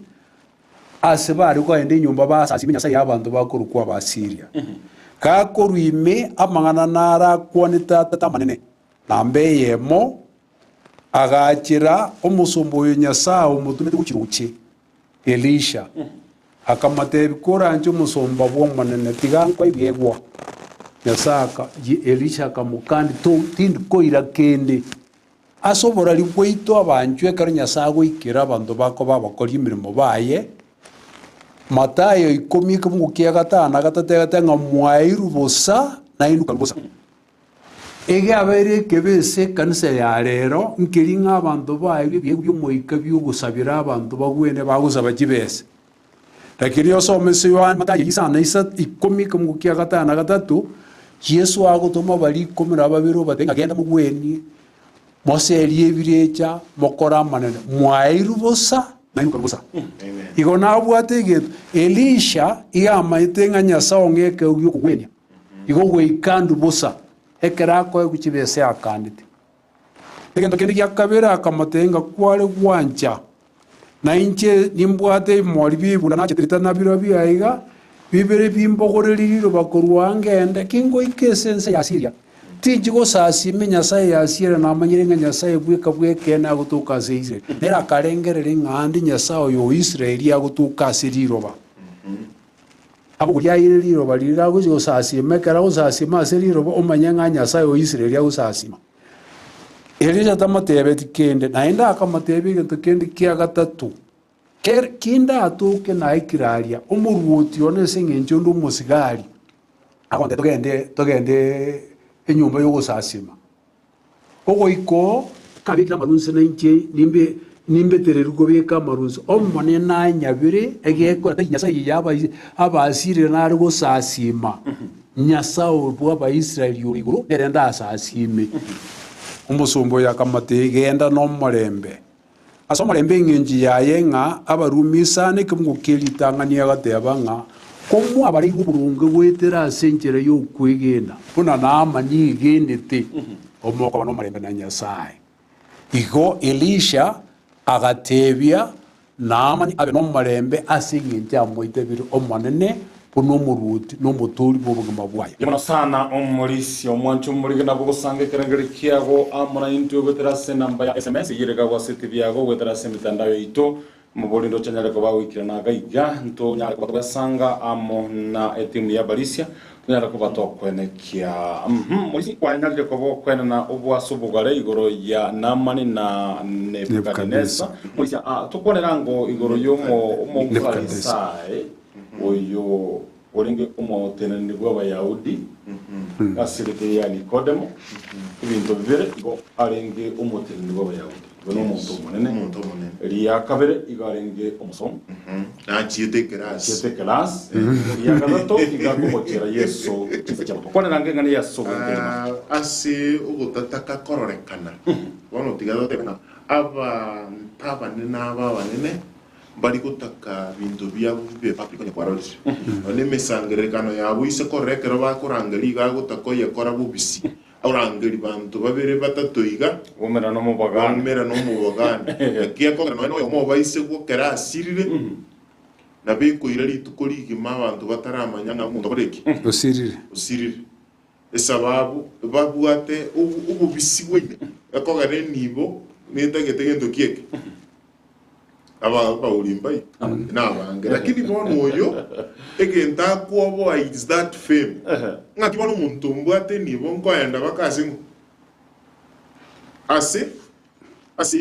Ase bare kogenda enyomba basasime enyasae y'abanto bakorokwa Abaasiria. Gakorwa ime amang'ana naro akwanete Tata amanene. Namba eyemo, agachera omosomba oyo Nyasae omotomete gochia roche, Elisha, akamotebia, Koranche omosomba bw'Omonene, tiga nkoe ebiegwa. Nyasae aka Elisha akamokania, Tindi koira kende. Ase oborari bwaito abanchwa ekero Nyasae agoikera abanto bakoba abakori emeremo baye, Mathayo ikomi ekemungu kia gatano na gatato egateba ng'a mwaeirwe bosa, nainwe karue bosa. Egeabeire ekebe ase ekanisa ya rero nkeri ng'a abanto baeirwe ebiegwa bi'omoika bi'ogosabera abanto bagwene bagosaba chibesa. Lakini osome ase Yohana Mathayo isano na isato ikomi ekemungu kia gatano na gatato, Yeso agotoma baria ikomi na babere obatebia ng'a genda mogwenie, moserie ebirecha, mokore amanene, mwaeirwe bosa, nainwe karue bosa. Igo nabwate egento, Elisha iga amaete ng'a Nyasae ong'e ekeegwa gi'okogwenia. Igo goika andwe bosa, ekero akoegwa chibesa eakanete. Egento kende gia kabere akamotebia ng'a kware gwancha, na inche nimbwate ebimori bi'ebunda nachete ritana birobio aiga, bibere bimbogorerie riroba korwa ngende, kingoika ase ense ya Siria, tinchi gosasima enyasae ya Siria namanyire ng'a Nyasae bweka bw'ekeene agotoka ase Israeli. Nere akarengereria ng'a ande Nyasae oyo o Israeli agotoka ase riroba. Agoria-aire riroba riria agochia gosasiima, ekero agosasiima ase riroba omanye ng'a Nyasae o Israeli agosasiima. Elisha tamotebeti kende, naende akamotebia egento kende kia gatato, Ker kindatoke naikire aria, omoruoti one ase eng'encho onde omosigari, agontebia togende togende enyomba y'ogosasiima. Ogoika oo, nkabekire amarunse na inche nimbe nimbetererwe kobeka amarunse. Omonene anyabere egekora tari Nyasae oyo aba- Abaasiria nare gosasiima, Nyasae oyo bw'Abaisraeli ore igoro nere ndasasiime. Omosomba oyo akamotebia, Genda nomorembe. Ase omorembe engencho yaye ng'a Abarumi isano ekemungo kie ritang'ani agateba ng'a komwabareirwe oboronge goetera ase enchera y'okwegena, buna Naamani egenete, omokoba nomorembe na Nyasae. Igo Elisha agatebia Naamani abe nomorembe ase engencho amoitebire Omonene buna omoruoti na omotoori bw'obogima bwaye. Mono sana omorisia omwancho omorige nabo gosanga ekerengerio kiago amo naintwe goetera ase enamba ya sms eyio ere iga ase etibi yago goetera ase emitandao yaito mobori ndoche nyare koba goikirana iga iga ntonyare koba togesanga amo na etimu ya abarisia tonyare koba tokwenekia mhm morisia kwanyarire koba okwenena obwase obogare igoro ya Naamani na Nebukadinesa morisia ah tokwanera ango igoro yomo omofarisae Oyo orenge omoteneneri bw'Abayahudi ase erieta ria Nikodemo, ebinto bibere, igo arenge omoteneneri bw'Abayahudi, igo nomonto omonene. Omonto omonene. Ria kabere igo arenge omosomi, Nachiete ekerasi. achiete ekerasi. Ria gatato igo akomochiera Yeso chinsa chia botuko. Kwanera ange eng'ana y'ase obweng'encho. Ah, ase ogotataka kororekana bono tiga totebe ng'a abanto abanene aba abanene Mbari gotaka binto biabo bibe public onye kwarorire. Nonya emesangererekano yabo ise korora ekero bakorangeria iga agotaka oyekora bobisi, orangeria banto babere batato iga, Baumera nomobagane. baumera nomobagane. Naki ekogera nonya noyomo obo aise gwokera asirire, nabo ekoira rituko rigima abanto bataramanya ng'a omonto okorire ki? Osirire. Osirire. Esababu babwate obobisi bwa ime, ekogera enibo netagete gento ki eke? Abauri mbai nabange, lakini bono oyo egento akwoboa is that fame. Ng'aki bono omonto mbwate enibo nkoenda baka ase ng'o? Ase ase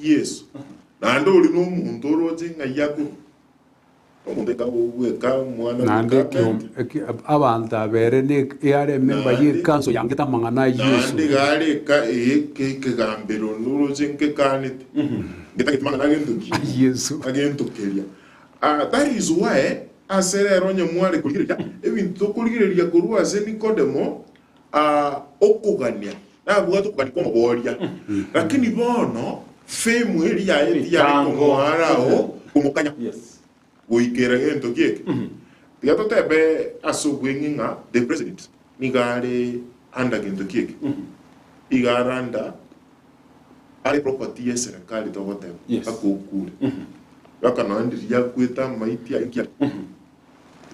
Yeso. Naende oria nomonto oroche ng'ai akorwa. Omonto eka bweka omwana Naende bweka ekio mente. eki abanto abere ne yare ememba Naende y'ekanso yangete amang'ana a Yeso. naende iga are eka eye ekegambero noroche nkekanete ngetageti mang'ana agento ki? A Yeso. Agento keria. Ah, that is why ase rero onye mware korigereria ebinto tokorigereria korwa ase Nikodemo ah, okogania nabwate okogania kw'omoboria lakini bono fame eria yaye tiyare Ebitango. komoara ao komokanya Yes. goikera gento kieke. Tiga totebe ase obweng'e ng'a the president nigo are under gento kieke. Igo are under are property ye serikali togoteba Yes. mpaka okure. Mpaka nonya ndiria akwete amaiti aye nki are.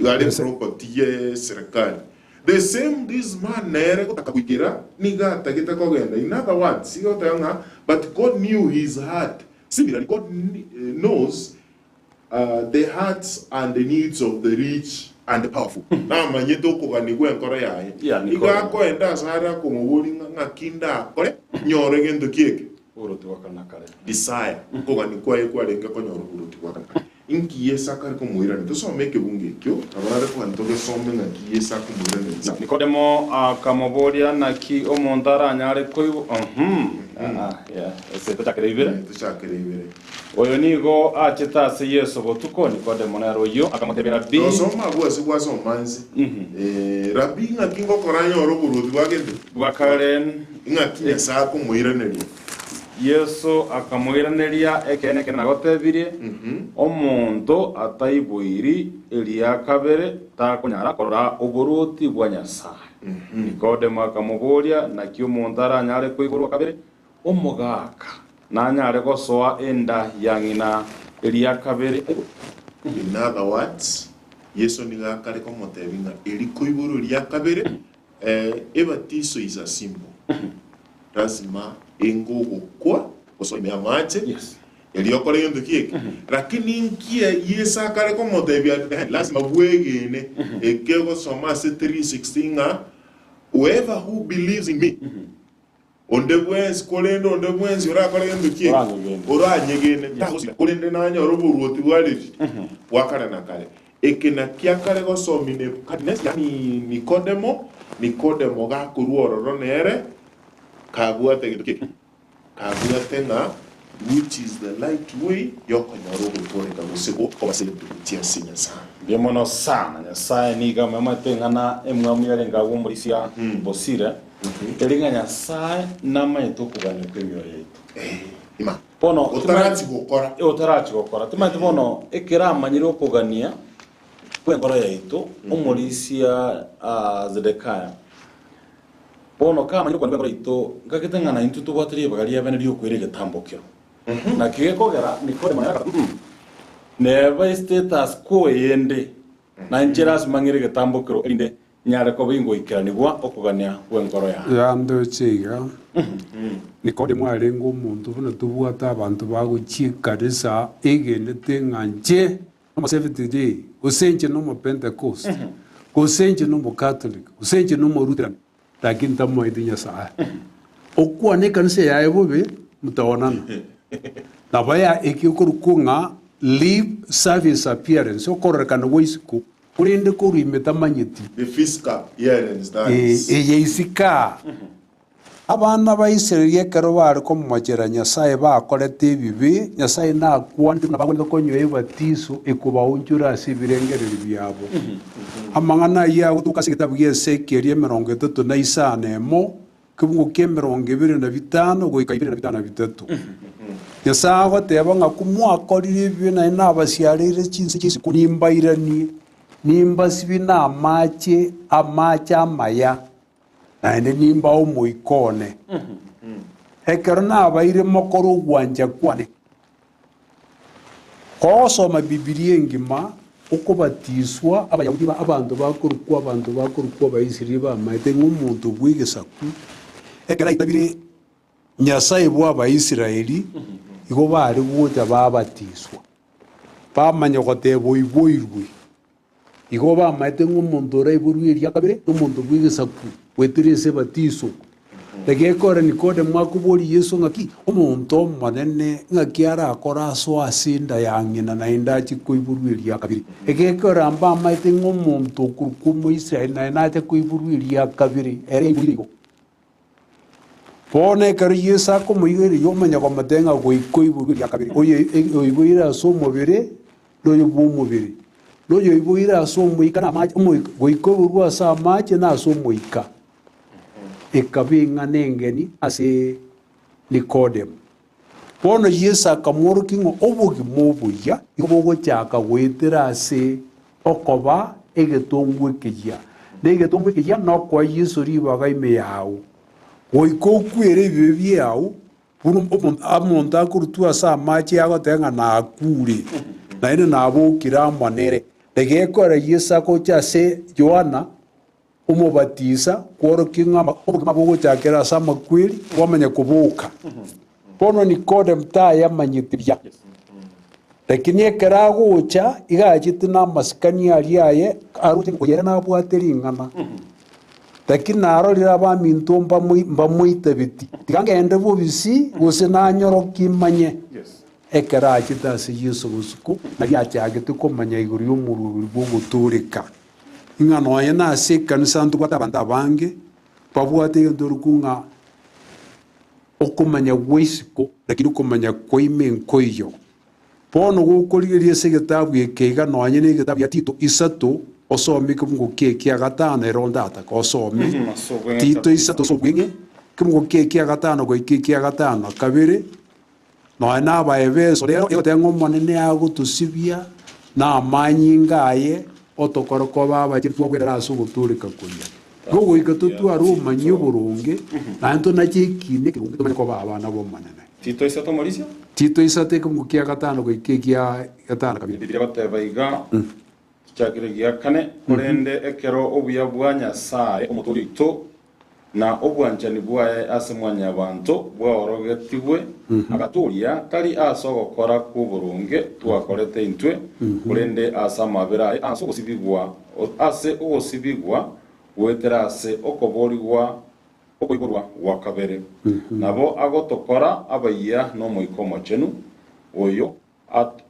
Igo are property ye serikali. The same this man nere gotaka goikera nigo atagete kogenda. In other words, igo agoteba ng'a but God knew his heart. Similarly, God knows. The hearts and the needs of the rich and the powerful. Namanyete okogania gw'enkoro yaye. Yeah, Igo Nikodemo. akoenda ase are akomoboria ng'a ng'aki ndakore nyore gento ki eke? Oboroti bwa kare na kare. Desire, okogania kwaye kwarenge konyora oboroti bwa kare na kare. Inki Yeso akare komoirania? Tosome ekebungo ekio, nabo nare kogania togesome ng'aki Yeso akomoiraneria. Nikodemo akamoboria, Naki omonto aranyare koigwa? Uhum. Ah, yeah. Ase tochakere ibere. Tochakere ibere. Oyo nigo achete ase Yeso botuko, Nikodemo nere oyio, akamotebia, Rabii. Tosoma abwo ase gwasoma nse. Rabii, ng'aki ngokora nyore oboruoti bwa gento? Bwa kare. Ng'aki Nyasae akomoiraneria? Yeso akamoiraneria, Ekeene, ekeene, nagotebirie, omonto ataiboiri eria kabere takonyara korora oboruoti bwa Nyasae. Nikodemo akamoboria, Naki omonto aranyare koiborwa kabere? Omogaka nanyare gosoa enda ya ng'ina eria kabere aiborwe? In other words, Yeso nigo akare komotebia ng'a eri koiborwa eria kabere, ebatiso is a symbol. Lazima enge ogokwa gosoa ime y'amache, erio okore gento ki eke. Lakini inki Yeso akare komotebia? Lazima bwegene eke ogosoma ase 3:16 ng'a whoever who believes in me, Onde bwensi, korende onde bwensi orakore gento ki eke, Oranyegene. oranyegene, tagosira, korende nanyore oboruoti bwa riri bwa kare na kare. Eke nakio akare gosomia Nebukadinesa, yaani Nikodemo, Nikodemo gakorwa ororo nere kabwate gento ki eke, kabwate ng'a which is the light way yokonyora ogotooreka gose gokoba ase egento gochia ase Nyasae. Mbuya mono sana. Nyasae nigo amwemete eng'ana emwamu yarenge agwo omorisia bosire. Eri ng'a Nyasae namanyete okogania kw'emioyo yaito. Ima. Bono Otarachi gokora. Eh, otarachi gokora. Timanyeti bono ekero amanyire okogania kw'enkoro yaito, omorisia ah, Zedekiah. Bono kamanyire okogania kw'enkoro yaito, nkagete ng'a naintwe tobwate ribaga ria bene riokoira egetambokero. Naki gekogera Nikodemo nere akaba, "Mm, neba estatus quo eyende, na inche lasima ng'ire egetambokero erinde Nyare koba ingoikeranigwa okogania gw'enkoro yane. Yandoche iga, Nikodemo arenge omonto buna tobwate abanto bagochia ekanisa egenete ng'a inche nomo Seventh Day, gose inche nomo Pentecost, gose inche nomo Catholic, gose inche nomo Lutheran, lakini tamoeti Nyasaye. Okwane ekanisa yaye bobe, motaonana. Nabo ya eki okorokwa ng'a lip service appearance, okororekana gwa isiko. Korende korwa ime tamanyeti. The physical appearance, that is. Eye isiko aa. Abana ba Israeli ekero bare komochera Nyasae bakorete ebibe, Nyasae nakwanete buna bagwenerete konywa ebatiso ekobaonchora ase ebirengererio biabo. Amang'ana ayio agotoka ase egetabu gia Ezekieli 35, kebungo kia 25 goika 25. Nyasae agoteba ng'a komwakorire ebibe naende nabasiareire chinse chi'isiko, nimbairanie, nimbasibie namache, amache amaya, naende nimbae Omoika one. Ekero nabaire mokore ogwancha kwane. Kogosoma Bibilia engima, okobatiswa, Abayahudi ba abanto bakorokwa abanto bakorokwa Abaisraeli bamaete ng'a omonto bw'egesaku ekero aitabire Nyasae bw'Abaisraeli, igo bare gocha babatiswa, bamanya goteba oiboirwe. Igo bamaete ng'a omonto oraiborwe eria kabere nomonto bw'egesaku goetera ase ebatiso. Naki ekero Nikodemo akoboria Yeso ng'aki, Omonto omonene ng'aki arakore asoe ase enda ya ng'ina naende ache koiborwa eria kabere? Egekero mbamaete ng'a omonto okorokwa Omoisraeli naye nache koiborwa eria kabere, ere aiborire igo. Bono ekero Yeso akomoigereria omanya komotebia ng'a goika oiborwe eria kabere, oyo oiboire ase omobere noyo bw'omobere, na oyo oiboire ase omoika na amache, omoika, goika oiborwe ase amache na ase omoika. Ekaba eng'ana engeni ase Nikodemo. Bono Yeso akamworokia ng'a obogima obuya nigo bogochaka goetera ase okoba egetongwa ekeyia, na egetongwa ekeyia nokoa Yeso ribaga ime yao, goika okwere ebibe biao, buna omonto akorutwa ase amache agoteba ng'a nakure, naende nabokire amo nere. Egekora Yeso agocha ase Yohana Omobatisa, kworokia ng'a obogima bogochakera ase amakweri bwamanya koboka. Bono Nikodemo tayamanyete buya. Lakini ekero agocha, iga achete namasikani aria aye, aroche ng'a oyo ere nabwate ring'ana. Lakini narorire abaminto mbamoitabeti, tiga ngende bobisi, gose nanyorokie manye. Ekero achete ase Yeso bosuku, nario achagete komanya igoro y'omorwori bw'ogotooreka, ng'a nonya nase ekanisa ntobwate abanto abange babwate egento korokwa ng'a okomanya gwa isiko, lakini okomanya kwa ime nkoiyo. Bono gokorigereria ase egetabu eke iga nonya na egetabu gia Tito isato, osome ekemungo kiaye kia gatano ere onde atake osome Tito isato ase obweng'e, ekemungo kiaye kia gatano goika ekia gatano na kabere, Nonya n'Abaefeso rero egoteba ng'a Omonene agotosibia namanyinga aye, otokore koba abachenu twagwerera ase ogotooreka koria. Igo goika totware obomanyi oboronge, naende tonache ekiina ekeronge tomanye koba abana b'Omonene. Tito isato omorisia. Tito isato ekemungo kia gatano goika ekia gatano kabere. Bibilia egoteba iga, Chichakire gia kane, korende ekero obuya bwa Nyasae Omotooria oito, na obwanchani bwaye ase Mwanyabaanto bwaorogetigwe, agatooria, tari ase ogokora kw'oboronge twakorete intwe, korende ase amabera aye ase ogosibigwa, ase ogosibigwa goetera ase okoboorigwa okoiborwa gwa kabere. Nabo agotokora abayia n'Omoika Omochenu, oyo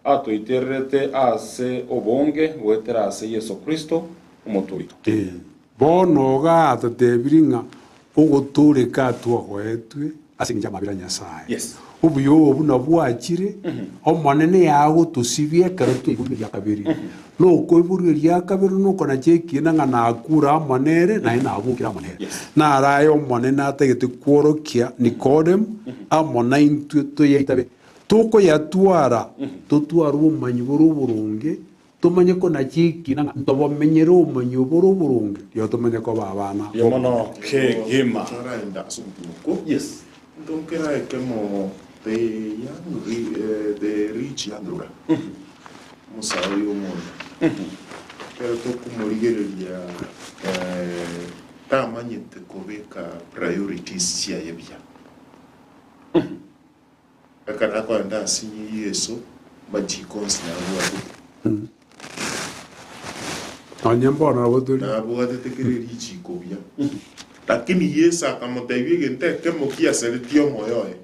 atoitererete ase obonge goetera ase Yeso Kristo, Omotooria oito. Bono iga atotebirie ng'a ogotooreka atwagoetwe ase engencho y'amabera a Nyasae. Obuya obo buna bwachire, Omonene yagotosibia ekero twaiborwe eria kabere. Na okoiborwa eria kabere nokonacha ekiina ng'a nakure amo nere, naende nabokire amo nere. Naro aya Omonene atagete kworokia Nikodemu amo naintwe toyaitabe. Tokoyatwara, totware obomanyi bore oboronge, tomanye konacha ekina ng'a ntobomenyere obomanyi obore oboronge, rirorio tomanye koba abana Mbuya mono kegima. Toraenda ase omotimoko. Yes. Ntonkera ekemo the young ri- the rich young ruler omosae oyo omonda ekero tokomorigereria tamanyete kobeka priorities chiaye buya. Ekero akorenta ase Yeso, amachiko onsi nabwatete. Nonye mbono nabo tori. Nabwatete kera erichiko buya. Lakini Yeso akamotebia egento ekemo kiaseretie omoyo oye.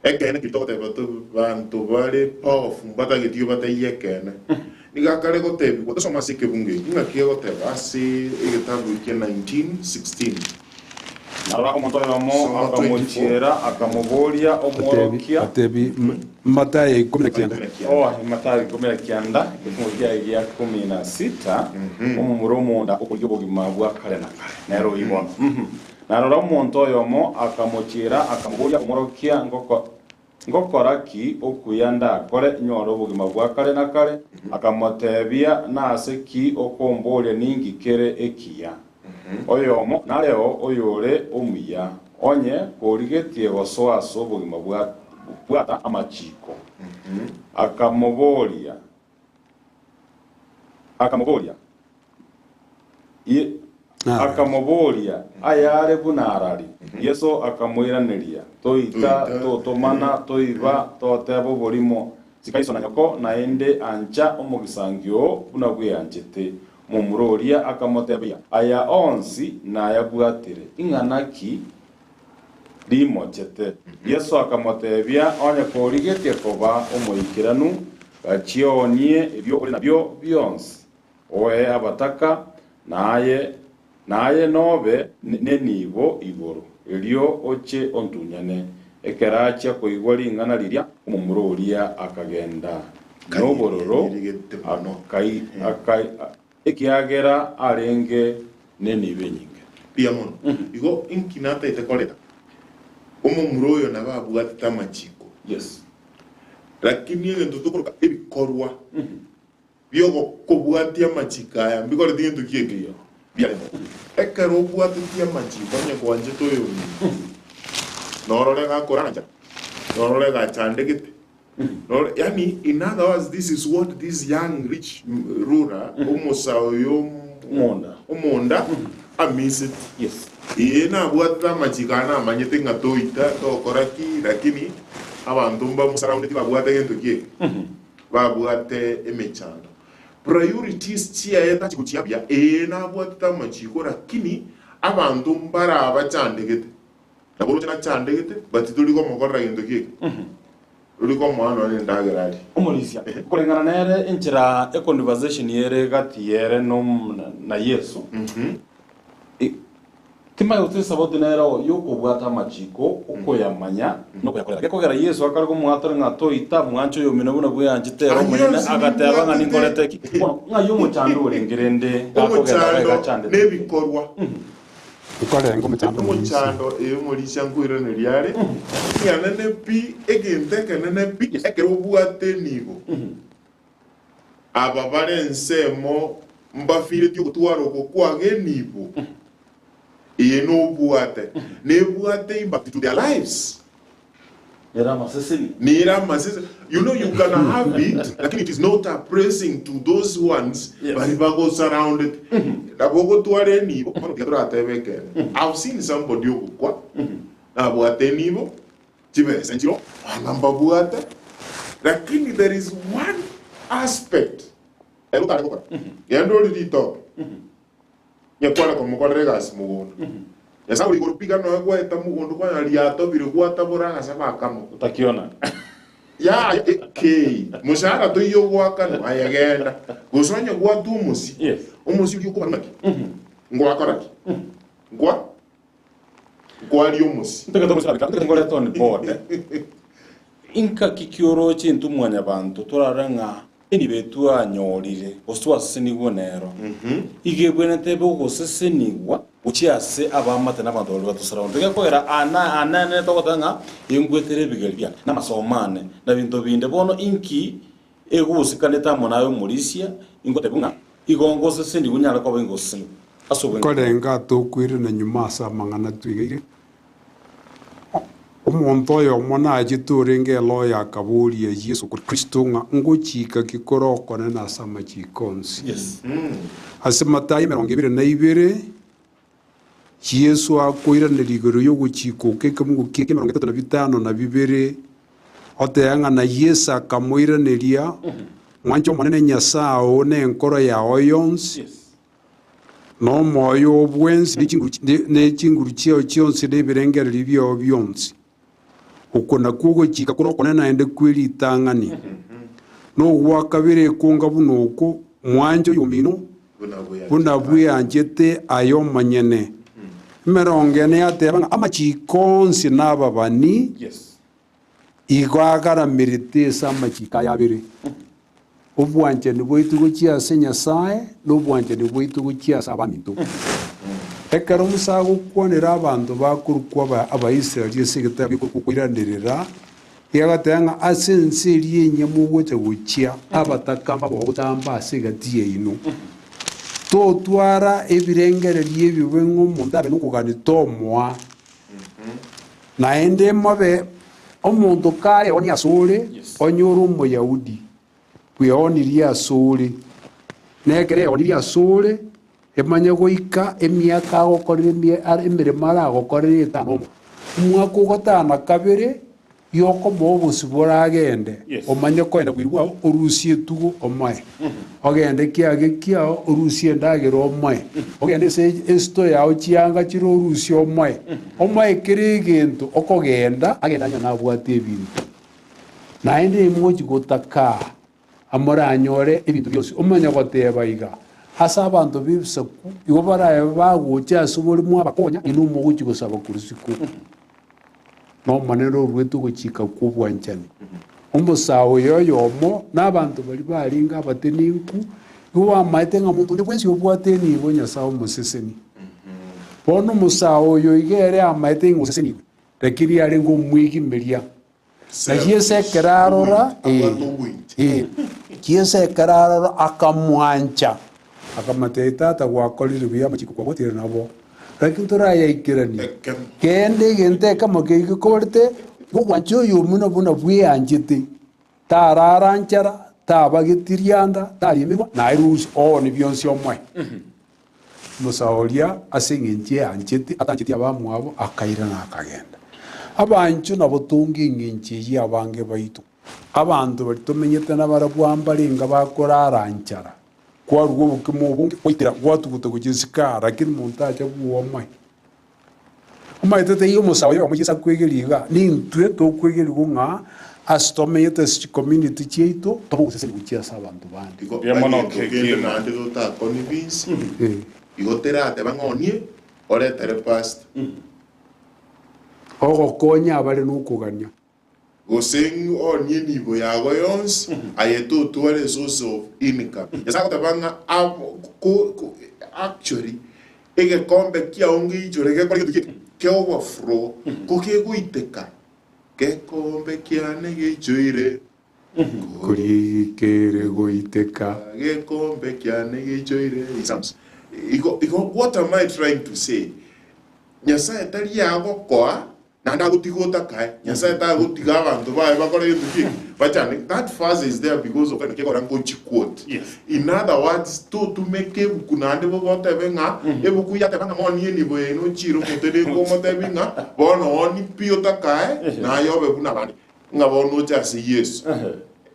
Ekeene ki togoteba to banto bare powerful mbatageti obatebie ekeene. Nigo akare gotebigwa, tosome ase ekebungo eki, ng'aki egoteba ase egetabu ekia 19:16. Narora omonto oyomo akamochiera, akamoboria, Omworokia. Atebi, Matayo 19. Oh, Matayo 19, egefungo kiaye gia 16, Omomura omonda okorigia obogima bwa kare na kare, nere oyio bono. Narora omonto oyomo akamochiera, akamoboria, Omworokia, ngoko Ngokora ki okuya ndakore nyore obogima bwa kare na kare? Akamoteebia, Nase ki okomboria ninki kere ekiya? Oyomo nareo oyore omuya, onye korigetie gosoa ase obogima bwata amachiiko. Akamoboria, Akamoboria, Akamoboria, Ayare buna arari? Yeso akamoiraneria, Toita, totomana, toiba, toteba oborimo, sika iso na nyoko, naende ancha omogisangio oo buna bweanchete. Momura oria akamotebia, Aya onsi nayabwatire, ing'ana ki rimochete? Yeso akamotebia, Onye korigetie koba omoikeranu, gachia oonie ebio ore nabio bionsi, Oe abataka, na aye, na aye nobe nenibo igoro, erio oche ontunyane. Ekero achia koigwa ring'ana riria, omomura oria akagenda nobororo, akai, akai, ekiagera arenge nenibo enyinge. Mbuya mono. Igo inki nataete koreta? Omomura oyo nabo abwatete amachiko. Yes. Lakini egento tokoroka ebikorwa. Bi'ogokobwatia amachiko aya mbikoreti gento ki ekiya? Biaremo. Ekero obwatetie amachiko onye kwanchete oyomino, norore gakorancha, norore gachandegete, norore yaani in other words this is what this young rich ruler omosae oyo Omonda. omonda amiseti. Yes. Ee nabwatete amachiko aya namanyete ng'a toita, tokora ki, lakini. Abanto mbamosurroundeti babwate gento ki eke? Babwate emechando. Priorities chiaye tachi gochia buya, ee nabwatete amachiko lakini abanto mbare abachandegete. Nabo oroche nachandegete but tori komokorera gento ki eke? Tori komoa nonya endagera arie. Omorisia, koreng'ana nere enchera econversation ere gati yere na Yeso, Timanya gose esabati nero y'okobwata amachiko, okoyamanya, na okoyakorera. Gekogera Yeso akare komoatora ng'a toita mwanche oyomino buna bweanchete ere omonyene, Ayio agateba ng'a nimbwatete. ninkorete ki. Bono ng'ai omochando orenge rende gakogenda Omochando gachandete? nebikorwa. Nkorenga omochando omorisia. Omochando ee omorisia nkoiraneria are, ng'anene pi, egento ekenene pi, ekero obwate enibo. Aba bare ensemo mbafiretie ogotwara oko kw'agenibo, eye nobwate, nebwate impact to their lives. Nere amaseseni. Nere amaseseni. You know you can have it, lakini it is not a blessing to those ones bari bago surrounded. Nabo ogotwara enibo, bono tiga toratebe ekeene. I've seen somebody ogokwa, nabwate enibo, Chibesa nchiro bana mbabwate, lakini there is one aspect ere otare gokora. Genda orie ritoke, nyekware komokorera egasi mogondo. Nyasae ore igoro piga noe gwaeta mogondo kwanyora riatobire gwatabora agasaba akamo. Otakiona. Yaya ekei, moshahara toiyo ogoakanwa, aye genda. Gose onye gwatwa omosie, Yes. omosie oria okobara ng'aki? Ngwakora ki? Ngwa Nkwaria omosi. Ntagete gosabeka, ntagete ngorete on board. Inkaki ki oroche intwe mwanyabanto torarore ng'a enibo twanyorire gose twasesenigwe nero iga ebwenerete ebe ogosesenigwa gochia ase abaamate na abanto baria batosurroundete. Gekogera ana anene togoteba ng'a engwetere ebigeri biane na amasomo ane na binto binde. Bono inki egosikanete amo naye omorisia ingotebia ng'a igo ngosesenigwe nyare koba ingosesenigwa ase obweng'e. Nkorenga tokoirana nyuma ase amang'ana twegeire. Omonto oyomo nachete orenge eloya akaboria Yeso Kristo ng'a ngochika ki kore okonene ase amachiko onsi. Ase Matayo 22, Yeso akoiraneria igoro y'ogochika oko ekemogo kia 35, oteba ng'a na Yeso akamoiraneria, Mwanche Omonene Nyasae oo nenkoro yao yonsi, na omoyo oo bwensi, ne chinguru chiao chionsi, na ebirengererio biao bionsi. Oko nakwo ogochika kore okonene naende kwe ritang'ani. Na ogwa kabere ekonga buna oko, Mwanche oyomino buna bweanchete aye omonyene. Emerongo ene yateba ng'a amachiko onsi nababani igo agaramerete ase amachiko aya abere, Obwanchani bwaito gochia ase Nyasae na obwanchani bwaito gochia ase abaminto. Ekero Musa agokwanera abanto bakorokwa Abaisraeli ase egetabu gi'okoiranerera, igo agateba ng'a ase ense eria enyia mogocha gochia, abataka mbabogotamba ase egati yaino. Totwara ebirengererio ebibe ng'a omonto abe nokogania tomoa. Naende mobe omonto kareonie asore, onye ore Omoyahudi, bweonirie asore, na ekero eonirie asore, emanye goika emiaka agokorera emeremo aragokorere etano omo. Omwaka ogatano na kabere, Yokomoa obosibore agende, omanye koenda bweri bwao, orusie etugo omoe. Ogende kiage kiao, orusie endagera omoe. Ogende ase esito yao chianga chire orusie omoe. Omoe kera egento okogenda, agende onye nabwate ebinto. Naende imochi gotakaa, amoranyore ebinto bionsi. Omanye goteba iga, ase abanto b'ebisaku, igo barabe bagocha ase bore mwabakonya, inwe mogochia gosaba korwa isiko. N'Omonene oruete ogochika kw'obwanchani. Omosae oyo oyomo na abanto baria barenge abatenenku, igo bamaete ng'a monto onde bwensi obwate enibo Nyasae omoseseni. Bono omosae oyo iga ere amaete ng'a osesenigwe, lakini arenge omwegimeria. Na Yeso ekero arora, ee, Yeso ekero arora akamwancha, akamotebia, Tata, gwakorire buya amachiko kwabwatire nabo, lakini torayaikeranie. Kende egento ekemo keria gekorete, ogwancha oyomino buna bweanchete, tarara nchara, taba getirianda, tarimirwa, naye rusia oone bionsi omoe. Musa oria, ase engencho eanchete, atancheti abamwabo, akairana akagenda. Abanchwa nabo tonge engencho eyio abange baito. Abanto baria tomenyete nabarabwo aa mbarenge bakorara nchara, kwarugwa obokima obonge gwaitera gwatuguta gochia isiko aa, lakini monto acha bwoa omoe. Omanyete taiyo omosae oyomo Yeso akwegeria iga, nintwe tokwegerigwa ng'a ase tomenyete ase chicommunity chiaito tobe ogosesenia gochia ase abanto bande. Igo Mbuya mono egento kende kegima. naende totaconvince, igo terateba ng'a onie oretere pastor. Ogokonya abare nokogania. Gose ng'onie enibo yago yonsi, aye totware esource of income. Nyasae agoteba ng'a abo ko ko actually egekombe kiao ngeichore gekore gento ki? Ke overflow, ko kegoiteka, gekombe kiane geichoire Korikere goiteka. Gekombe kiane geichoire Psalms. Igo igo what am I trying to say? Nyasae tari agokoa Naende agotiga otakae. Nyasae tagotiga abanto baye bakore gento ki eke, bachande. That verse is there because of naki ekogera ngochi quote. In other words, totumeka ebuku naende bobe otebe ng'a ebuku yateba ng'a monie enibo yaino ochire omote nigo omotebi ng'a bono oni pi otakae naye obe buna abande. Ng'a bono oche ase Yeso.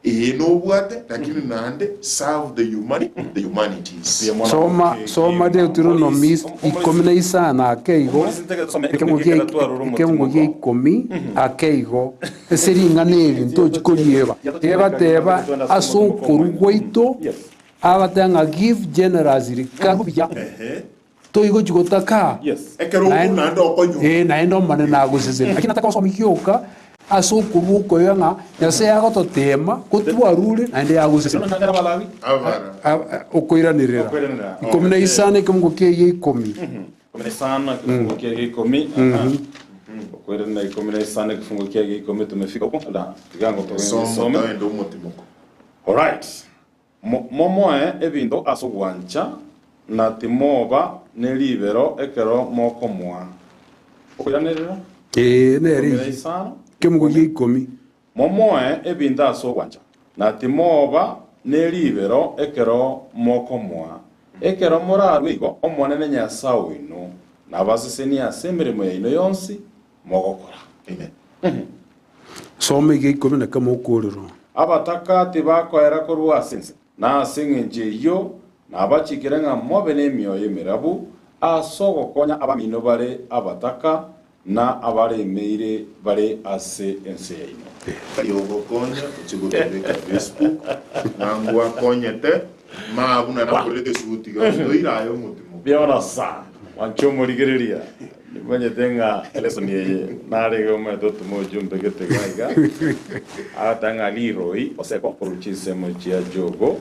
Ee nobwate lakini naende serve the humani the humanities. Soma, soma Deuteronomist ikomi na isano ake igo, ekeungo gia ekeungo gia ikomi ake igo, ase ring'ana eri ntochi korieba. Egateba ase okorwa gwaito, agateba ng'a give generously, karu buya. Toigochi gotaka, Ekero okwo naende okonywa. Ee, naende Omonene nagosesenie. Lakini nataka gosoma gioka ase okorua okoiga ng'a Nyasae agototeema, gotwarure, naende yagosesenia. Abara. Okoiranerera. Ikomi na isano ekemungo kiaye ikomi. Ikomi na isano ekifungo kiaye ikomi. Aha. Okoiranerera ikomi na isano ekifungo kiaye ikomi tumefika huko. La, tiga ngo togende Somo isome. toende omotimoko. Alright. Momoe ebinto ase ogwancha, na timoba ne ribero ekero mokomoa. Okoiranerera, Ee, nere ikomi na eyio. isano, Ekemogo ikomi. gia ikomi. Momoe ebinto ase ogwancha, na timoba ne ribero ekero mokomoa. Ekero morarue igo, Omonene Nyasae oino nabasesenie ase emeremo yaino yonsi mogokora. Amen. Soma egia ikomi na kemo okoorerwa. Abataka tibakoera korwa ase ense, na ase engencho eyio nabachikire ng'a mobe nemioyo emerabu ase ogokonya abamino bare abataka na abaremeire bare ase ense yaino. Tari ogokonya oche gotobeka Facebook ng'a ngwakonyete maa buna nakorete esuti iga toire aye omotimo. Biona sana mwanche omorigereria Nimanyete ng'a elesson eye narege omanyete otome ojumbe gete iga iga, agateba ng'a Leroy Oseko korwa chinsemo chia Jogo,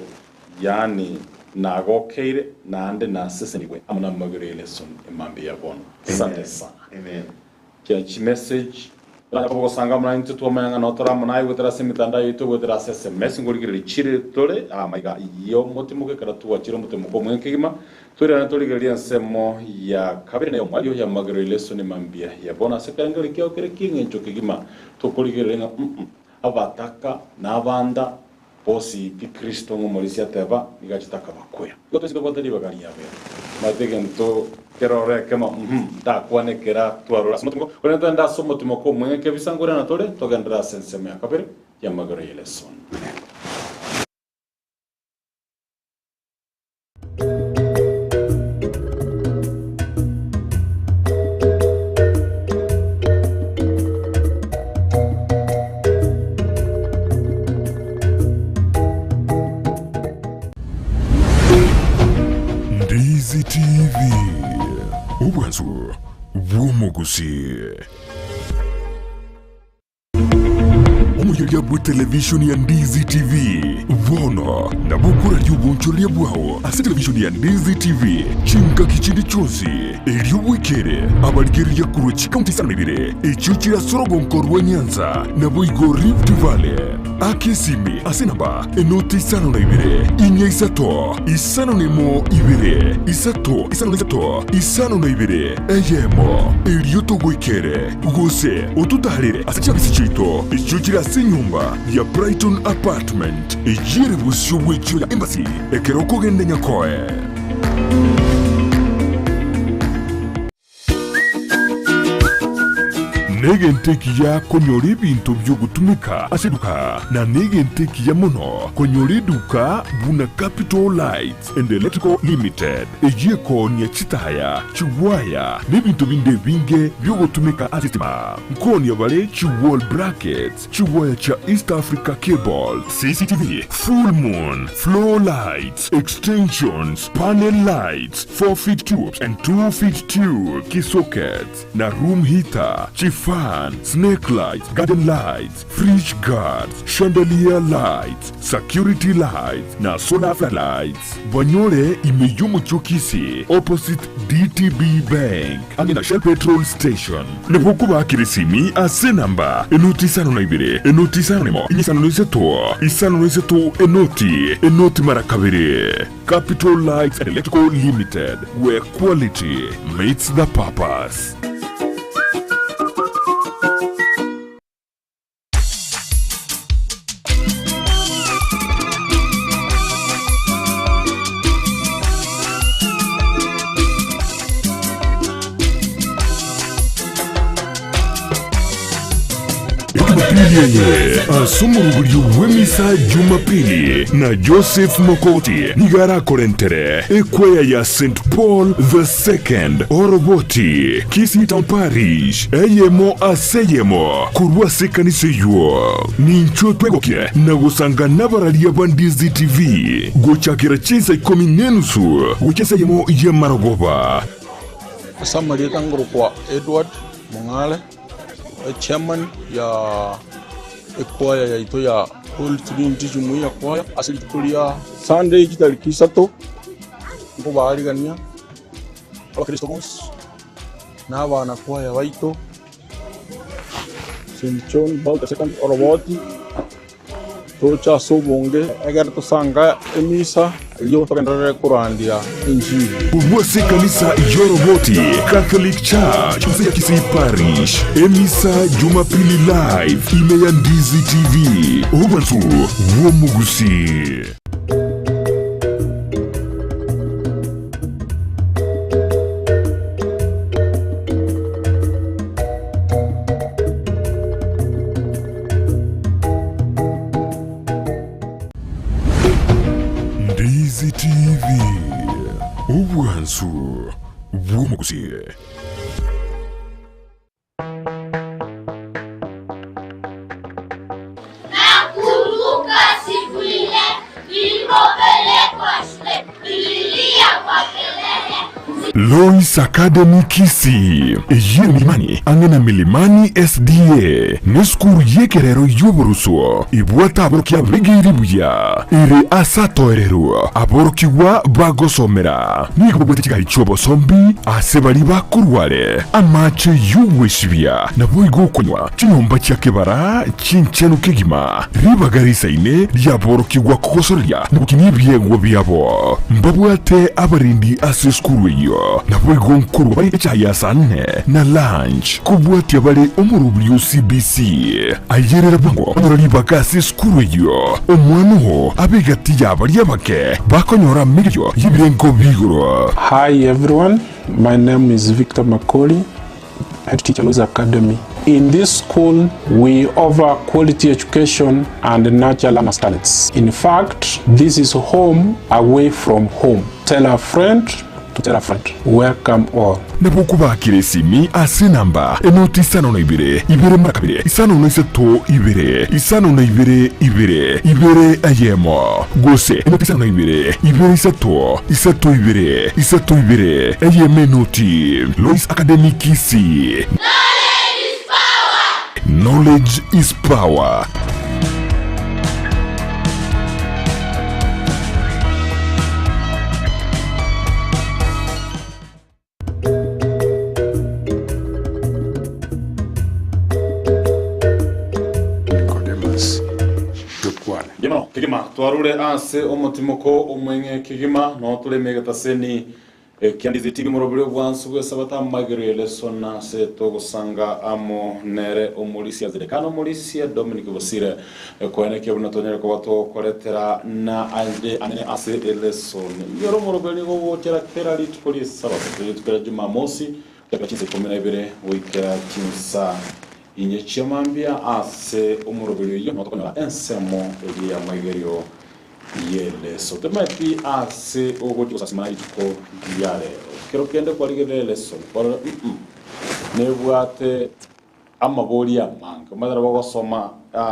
yaani nagokeire naende nasesenigwe amo namagoro y'elesson emambia ya bono. Asante sana. Amen. Chia chimessage Tonyare koba gosanga amo naintwe twamanya ng'a noo tore amo naye goetera ase emetandao yaito goetera ase sms ngorigereria chire tore amaiga y'omotimoko ekero twachire omotimoko omweng'e kegima Toirane torigererie ensemo ya kabere na y'omwalio y'amagero y'elesoni mambia ya bono ase ekerengererio kiao kere ki'engencho kegima tokorigereria ng'a mm abataka na abanda bosi pi Kristo ng'omorisia ateba nigo achete akabakwera. Igo twensi tobwate ribaga riabere. Omanyete egento kerore ekemo mm ndakwane kera twarora ase omotimoko korende togende ase omotimoko omweng'e kebisa nkoirana tore togenderere ase ensemo ya kabere y'amagero y'elesoni. Ndizi TV, obwansu bw'omogusii. Omoyoria bwe televishoni ya Ndizi TV bono nabo okoraria obonchoreria bwao ase televishoni ya Ndizi TV chingaki chinde chionsi, erio bwekere abarigereria korwa chikaunti isano na ibere echio chire ase orogonko rwa Nyanza naboigo Rift Valley. Aka esimi ase enamba enoti isano na ibere, inya isato, isano na emo ibere, isato, isano na isato, isano na ibere, eyemo, erio togoikere. Gose ototaarere ase chiabisi chiaito echio chire ase enyomba ya Brighton Apartment, eyio ere bosio bw'echiro ya Embassy, ekero okogenda Nyakoe. Negento ekiya konyora ebinto bi'ogotumeka ase eduka, na negento ekiya mono konyora eduka buna Capital Lights and Electrical Limited, eyio ekoonia chitaya, chiwaya, na ebinto binde ebinge bi'ogotumeka ase estima. Nkoonia bare chi wall brackets, chiwaya chia East Africa Cable, CCTV, full moon, floor lights, extensions, panel lights, 4 feet tubes and 2 feet tube, key sockets, na room heater, chifan, snake lights, garden lights, fridge guards, chandelier lights, security lights, na solar floodlights. Banyore ime y'omochie o Kisii, opposite DTB Bank, ang'e na Shell petrol station. Nabo okobakera esimi ase enamba enoti isano na ibere, enoti isano nemo, isano na isato, isano na isato, enoti, enoti mara kabere. Capital Lights and Electrical Limited, where quality meets the purpose. Ejumapili eye ase omoroberio bw'emisa Jumapili na Joseph Makoti nigo arakorentere ekwaya ya St Paul the Second Oroboti, Kisii Town Parish, eyemo ase eyemo korwa ase ekanisa eyio. Ninchwe twegokie na gosanga nabararia ba Ndizi TV gochakera chinsa ikomi nenusu gochia ase eyemo y'amarogoba. Ase amarieta ngorokwa Edward Mong'are, echairman ya ekwaya yaito ya Holy Trinity Jumuiya Choir ase rituko ria Sunday chitariki isato nkobaarigania abakristo bonsi na abana kwaya baito St John Paul the Second oroboti Toche ase obonge, egere tosange emisa, erio togenderere korandia enchili. Korwa ase ekanisa y'Oroboti Catholic Church inse ya Kisii Parish, emisa Jumapili Live ime ya Ndizi TV, obwansu bw'omogusii. Ndizi TV, obwansu bw'omogusii. Nakumbuka siku ile nilipopelekwa shule, nililia kwa kelele. Lois Academy Kisii, eyio ere Milimani ang'e na Milimani SDA, nesukuru y'ekerero y'oborusuo ebwate aborokia begeire buya, ere ase atoereru aborokigwa bagosomera. Nigo babwate chigari chi'obosombi ase baria bakorwa are, amache y'ogwesibia, naboigo okonywa, chinyomba chia kebara chinchenu kegima, ribaga risaine riaborokigwa kogosoreria na gokinia ebiegwa biabo. Mbabwate abarendi ase esukuru eyio, naboigo nkorwa bare echae ya saa nne na lunch, kobwatia bare omorobiri o CBC. Ayerera bwango onyore ribaga ase esukuru eyio, omwana oo abe egati ya baria abake bakonyora amaicho y'ebirengo bi'igoro. Hi everyone, my name is Victor Makori, head teacher Lois Academy. In this school, we offer quality education and nurture learners' talents. In fact, this is home away from home. Tell a friend to tell a friend. Welcome all. Nabo okobakera esimi ase enamba enoti isano na ibere, ibere mara kabere, isano na isato ibere, isano na ibere ibere, ibere eyemo, gose enoti isano na ibere, ibere isato, isato ibere, isato ibere, eyemo enoti. Lois Academy Kisii. Knowledge is power. Nicodemus, tokwane. Kegima, kegima, twarure ase omotimoko omweng'e kegima, noo tore ime egetaseni ekia Ndizi TV morobiri obwansu bw'esabato amagero y'eleso nase togosanga amo nere omorisia Zedekana omorisia Dominic Bosire koenekia buna tonyare koba togokoretera na ande anene ase elesoni. Iyoro omoroberi nigo ogochera kera rituko ri'esabato, rituko ria Jumamosi, gochakera chinsa ikomi na ibere goikera chinsa. Inye chiamambia ase omoroberi oyio nigo tokonyora ensemo eria y'amaigerio y'eleso. Tomaeti ase ogochia gosasima rituko ria rero. Kero kende kwarigereria eleso kwarora mm nebwate amabori amange. Omanyete nabo ogosoma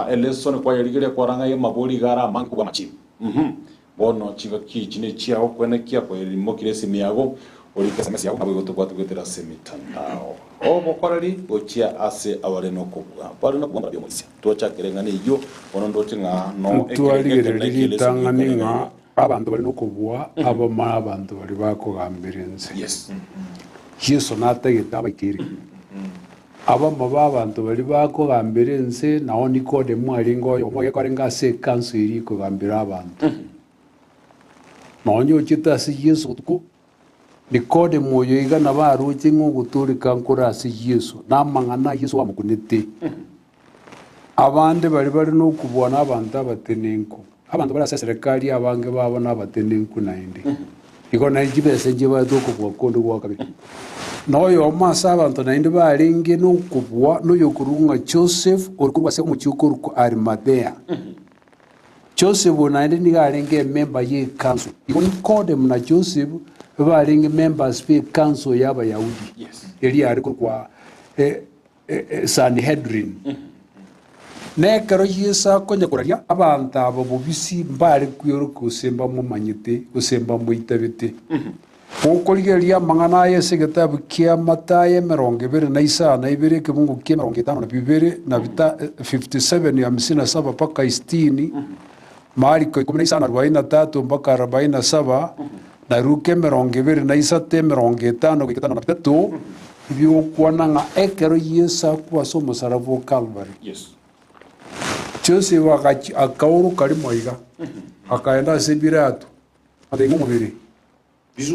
eleso nikwayerigereria kwarora ng'a amabori iga are amange kobua amachibu. Uhum. Bono chingaki echi nechiago kwenekia koyerimokire esimi yago, orike SMS yago naboigo tobwate goetera ase emitandao. Obokoreri gochia ase abare nokobua, bare nokobua mbarabio omoisia. Twachakire eng'ana eyio, bono ndoche ng'a no ekerengo Ntwarigereria ekenene ki'eleso ritang'ani giaikare ng'a iga. abanto bare nokobua abamo abanto baria bakogambera ense. Yes. Yeso natagete abaikere. Abamo b'abanto baria bakogambera ense, nao Nikodemo arenge oyomo ogekorenge ase ekanso eria ekogambera abanto. Nonya ochete ase Yeso botuko, Nikodemo oyo iga nabo aroche ng'a ogotooreka nkore ase Yeso, na amang'ana a Yeso amokunete. Abande baria bare nokobua nabanto abatenenku. Abanto bare ase eserekari abange babo nabatenenku naende. Igo naende chibesa nchibaete okobua konde gwa kabere. Na oyomo ase abanto naende barenge nokobua noyokorokwa ng'a Joseph, ore korwa ase omochie okorokwa Arimathea. Joseph oyo naende nigo arenge emember ye council. Igo Nikodemu na Joseph barenge members be council y'Abayahudi, eria yare korokwa Sanhedrin. Na ekero Yeso akonya koraria, abanto aba bobisi mbare kweorokia gose mbamomanyete, gose mbamoitabete. Gokorigereria amang'ana aya ase egetabu kia Matayo 25 ekebungo kia 52 na 57 57 mpaka sitini, Mariko 15 43 mpaka 47, na Luka 23 50 goika 53, Bigokwana ng'a ekero Yeso akwa ase omosaraba o Kalvari, Joseph agachia akaoroka rimo iga, akaenda ase Pilato, agateba omobere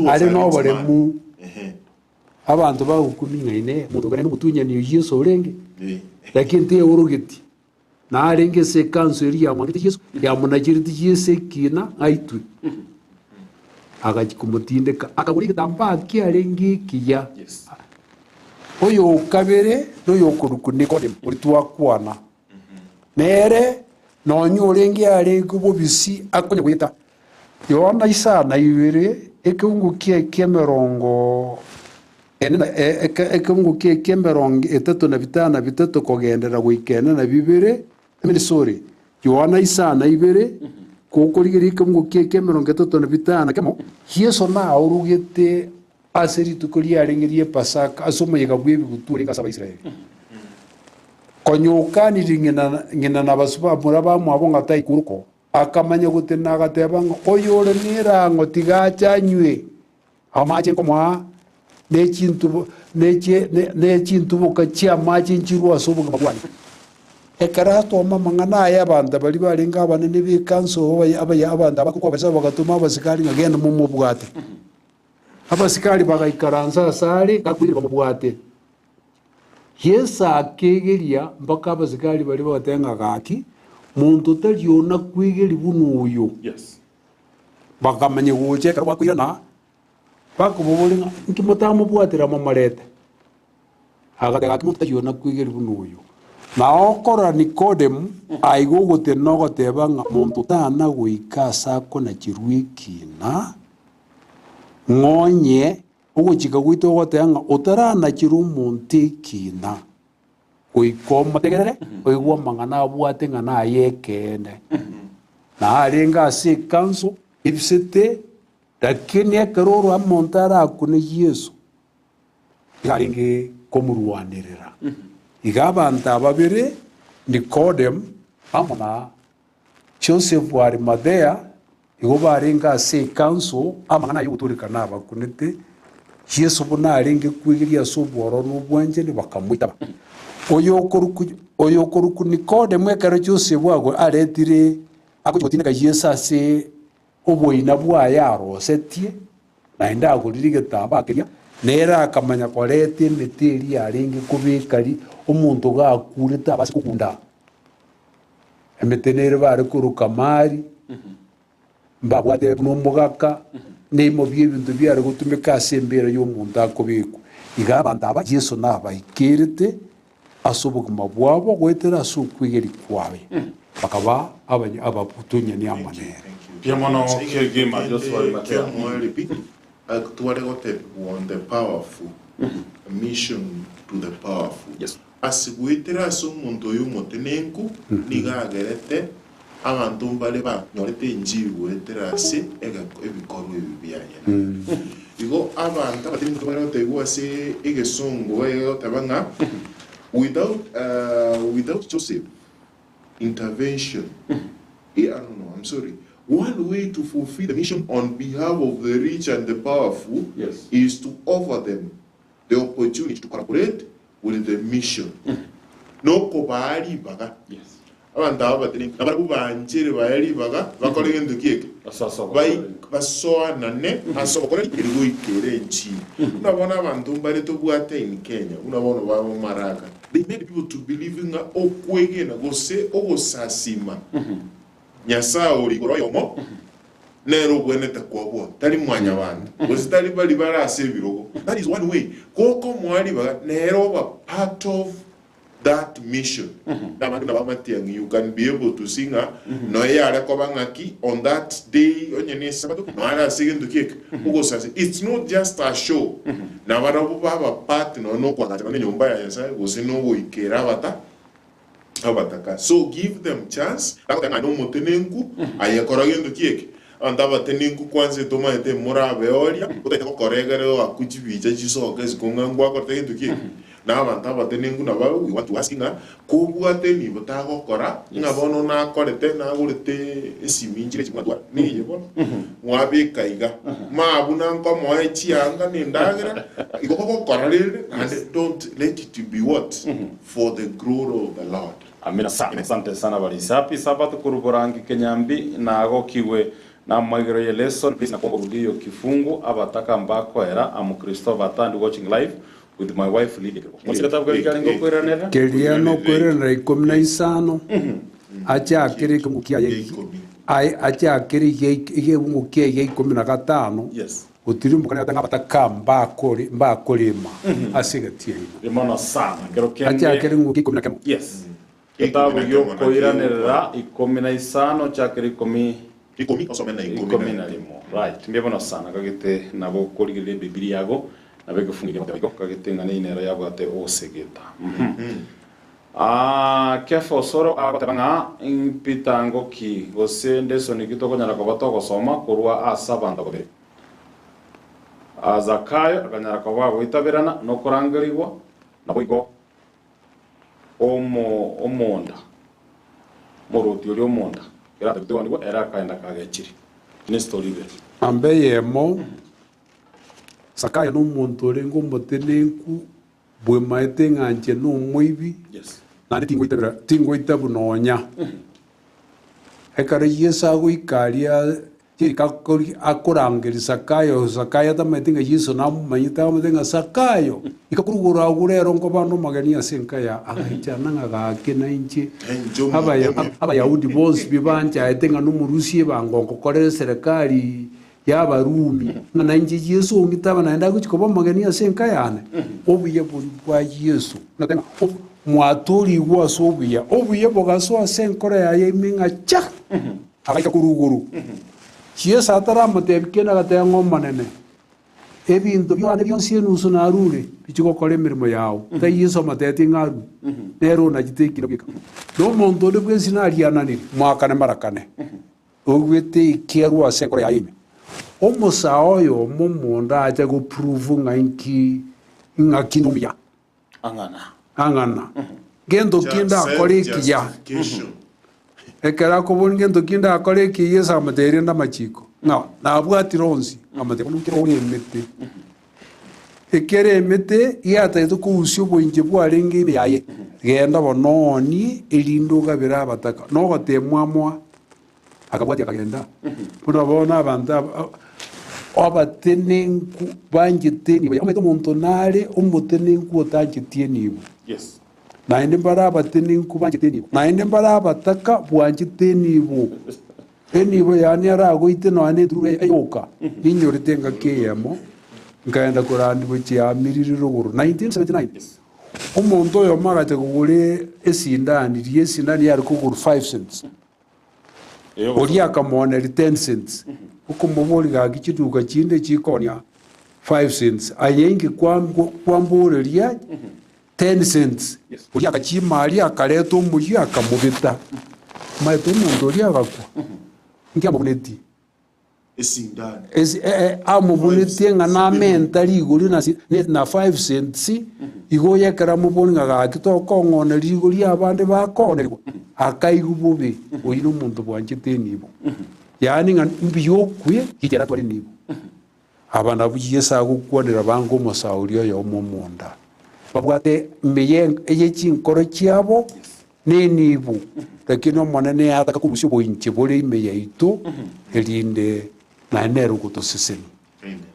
are noboremu. Abanto bagokumia ng'a Inee, omonto oria nomotunyani o Yeso orenge? Lakini teorogeti, narenge ase ekanso eria yamwangete Yeso, yamonacherete Yeso ekiina aitwe. Agachia komotindeka, akagora egetambaa kiarenge ekiya. Oyo o kabere noyokorokwa Nikodemo, oria twakwana nere, nonya orenge arenge bobisi akonya goeta. Yohana isano na ibere, ekeungo kiaye ki'emerongo ene na ekeungo kiaye ki'emerongo etato na bitano na bitato kogenderera goika ene na bibere, I mean, sorry, Yohana 52, gokorigereria ekeungo kiaye ki'emerongo etato na bitano na kemo, Yeso naorogete ase rituko riarenge ri'Epasaka ase omoyega bw'ebigutu orenge ase Abaisraeli. Konya okanire ng'ina ng'ina na abasubati bamura bamwabo ng'a taikuruka, akamanya gotenena agateba ng'a oyore nerang'o tiga ache anywe. Amache nkomoa, ne chintubo, ne chi- ne- ne chintuboka chi'amache nchirwe ase obogima bwane. Ekero atoma amang'ana aya abanto baria barenge abanene b'ekanso abaya abaya abanto abakuru b'abasae bagatoma abasikari ng'a genda momobwate. Abasikari bagaikaransa asare, gakoirera bamobwate. Yeso akegeria mpaka abasikari baria bagateba ng'a gaki, monto tari onakwegeria buna oyo. Bakamanya gocha ekero bakoirana, bakomoboria ng'a inki motamobwatera momorete? Agateba gaki monto taiyo nakwegeria buna oyo. Na okorora Nikodemu aiga ogotenena ogoteba ng'a monto tana goika ase akonacherwa ekina, ng'onye ogochika gwaito ogoteba ng'a otaranacherwa omonto ekina, goika omotegerere, oigwe amang'ana abwate ng'a naye ekeene. Na arenge ase ekanso ebisete, lakini ekero oro omonto arakune Yeso, iga arenge komorwanerera. Iga abanto aba babere, Nikodemu amo na Joseph wa Arimathea, igo barenge ase ekanso, amang'ana ay'ogotooreka nabakunete, Yeso buna arenge kwegeria ase obwororo na obwanchani, bakamoitaba. Oyokorokwa oyokorokwa Nikodemo ekero Joseph agwo aretire agochia gotindeka Yeso ase oboina bwaye arosetie, naende agorire egetambaa keria, nere akamanya koreta emete eria yarenge kobeka ri omonto gakure tabasa kogunda. Emete nere bare koroka Mari, mbabwate buna omogaka, neimo bi'ebinto biare gotumeka ase embeera y'omonto akobekwa. Iga abanto aba Yeso nabaikerete, ase obogima bwabo goetera ase okwegeria kwaye, bakaba ababutunyani amo nere. Mbuya mono kegima Joshua Arimathea. Tware gotebigwa on the powerful, mission to the powerful. Ase goetera ase omonto oyo omotenenku nigo agerete abanto mbare banyorete enchiri goetera ase ebikorwa ebi biaye. Igo abanto abatenenku bare gotebigwa ase egesongo bagoteba ng'a without without Joseph intervention I don't know, I'm sorry. One way to fulfill the mission on behalf of the rich and the powerful is to offer them the opportunity to collaborate with the mission. Nokobaa ribaga. Abanto aba batenenku nabarabwo banchere bae ribaga bakore gento ki eke? Basoanane ase obokoreri erio goikera enchiri. Buna bono abanto mbare tobwate in Kenya, buna bono baba Maraga. They made people to believe ng'a okwegena gose ogosasima Nyasae ore igoro oyomo nere ogwenerete kobua, tari mwanyabanto, gose tari baria bare ase ebirogo. That is one way. Gokomoa ribaga nere oba part of that mission. Nabande nabo amatiang'i you can be able to see ng'a noe yare koba ng'aki on that day onye ne esabato noe are ase egento kieke ogosasima. It's not just a show. Nabarabwo baba part nonya nokoagacha nonya enyomba ya Nyasae gose nogoikera abata abataka. So give them chance, tagoteba ng'a nomotenenku aye kora gento ki eke. Abanto abatenenku kwanza etomanyete morabe oria otagete gokora egere oakwe chibicha chisoke isiko ng'a ngwakorete gento ki eke. Na abanto abatenenku nabo we want to ask ng'a kobwate enibo tagokora ng'a bono nakorete nagorete esimi nchire echi mwatwara neye bono mwabeka iga mabu nankomoe chianga na endagera igo gokora rende naende don't let it be what For the glory of the Lord. Amina sana. Asante sana Barisa. Happy Sabbath korwa Borangi Kenyambi nagokigwe namaigero ye lesson please nakomba orudia eyo kifungu abataka mbakoera am Christopher Atandi watching live with my wife Lydia Kerubo. Mose gatabu karia karenge okoiranerera. Keria nokoiranerera ikomi na isano, achakere ekeungo kiaye achakere ekeungo kiaye gia ikomi na gatano, Gotirimboka nigo ng'a abataka mbakore mbakorema ase egati yaino. Rimono sana kero kende. Achakere ng'uki ikomi na kemo. Yes. Getabu giokoiranerera 15 chakere ikomi Ikomi osome na ikomi ikomi na rimo. Right. Mbuya mono sana kagete nabo okorigereria ebibilia yago nabo egefungu ekia igo kagete ng'a neinero yabwate ogosegeta. Mhm. Ah, Kefa Osoro agoteba ng'a mpitango ki gose ndesoni ki tokonyara koba togosoma korwa ase abanto babere. Zakayo akanyara koba agoitaberana nokorangerigwa, naboigo omo omonda, omorwoti oria omonda, ekero atagete koranigwa, ere akaenda kagechire. Nestori ibere. Namba eyemo, Zakayo nomonto orenge omotenenku bwemaete ng'a inche nomoibi, naende tingoitabera tingoitabu nonya. Ekero Yeso agoika aria Yeriko akori akorangeria Zakayo, Zakayo atamanyeti ng'a Yeso namomanyete, akamotebia ng'a Zakayo, ika korwa igoro agwo rero nkobande omogeni ase enka ya agaichana ng'a gaki nainche. Abaya Abayahudi bonsi pi banchaete ng'a nomorusia ebango nkokorera eserekari y'Abarumi, ng'a nainche Yeso ong'ite abe naende agochia koba omogeni ase enka yane. Obuya boria bwa Yeso, ng'a mwatorigwe ase obuya, obuya bogasoa ase enkoro yaye ime ng'a cha! Agaika korwa igoro. Yeso ataramotebia kende agateba ng'a Omonene, ebinto biane bionsi enusu narure, bichie gokora emeremo yao. Tai Yeso amotebetie ng'a arue, nere onachete ekina bweka. Na omonto onde bwensi nariananire, moakane mara kane. Oigwete ekiarwa ase enkoro yaye ime. Omosae oyomo omonda acha goprove ng'a inki ng'aki nomuya. Ang'ana. Ang'ana. Gento ki ndakore ekiya? Ekero akoboria ngento ki ndakore ekiya, Yeso akamotebia renda amachiko. Ng'a nabwatire onsi, akamotebia bono ekero ore emete. Ekero emete giatagete kousia oboinche bwarenge ime yaye, genda bono oonie erinde ogabere abataka. Nogotemwa amoa, akabwatia akagenda. Buna bono abanto aba abatenenku banchete enibo. Omanyete omonto nare omotenenku otancheti enibo. Yes. Naende mbare abatenenku banchete enibo. Naende mbare abataka bwanchete enibo. Enibo yane aragoite nonya na etururu eyoka, ninyorete engaki eyemo, nkaenda korandia gochia Amiriri rogoro, 1979. Omonto oyomo agacha kogora esindani, riria esindani yare kogorwa 5 cents, oria akamooneria 10 cents. Okomoboria gaki chiduka chinde chikoonia 5 cents, aye inki kwamboreria 10 cents? Oria agachima aria akareta omoyio akamobeta. Omanyete omonto oria agakwa, inki amobunetie? Esindani. Esi- eh, eh, amobunetie ng'a namenta rigori na si- ne- na 5 cents, igo oyo ekero amobori ng'a gaki tokong'oneria rigori abande bakoonerigwa, akaigwa bobe, oyio na omonto bwanchete enibo. Yaani ng'a mbuya okwe gichera atware enibo. Aba nabwo Yeso agokwanera bange omosauri oyomo omonda, babwate ime ye chinkoro chiabo nenibo, lakini Omonene yataka korusia oboinche bore ime yaito, erinde naye nere ogotosesenia.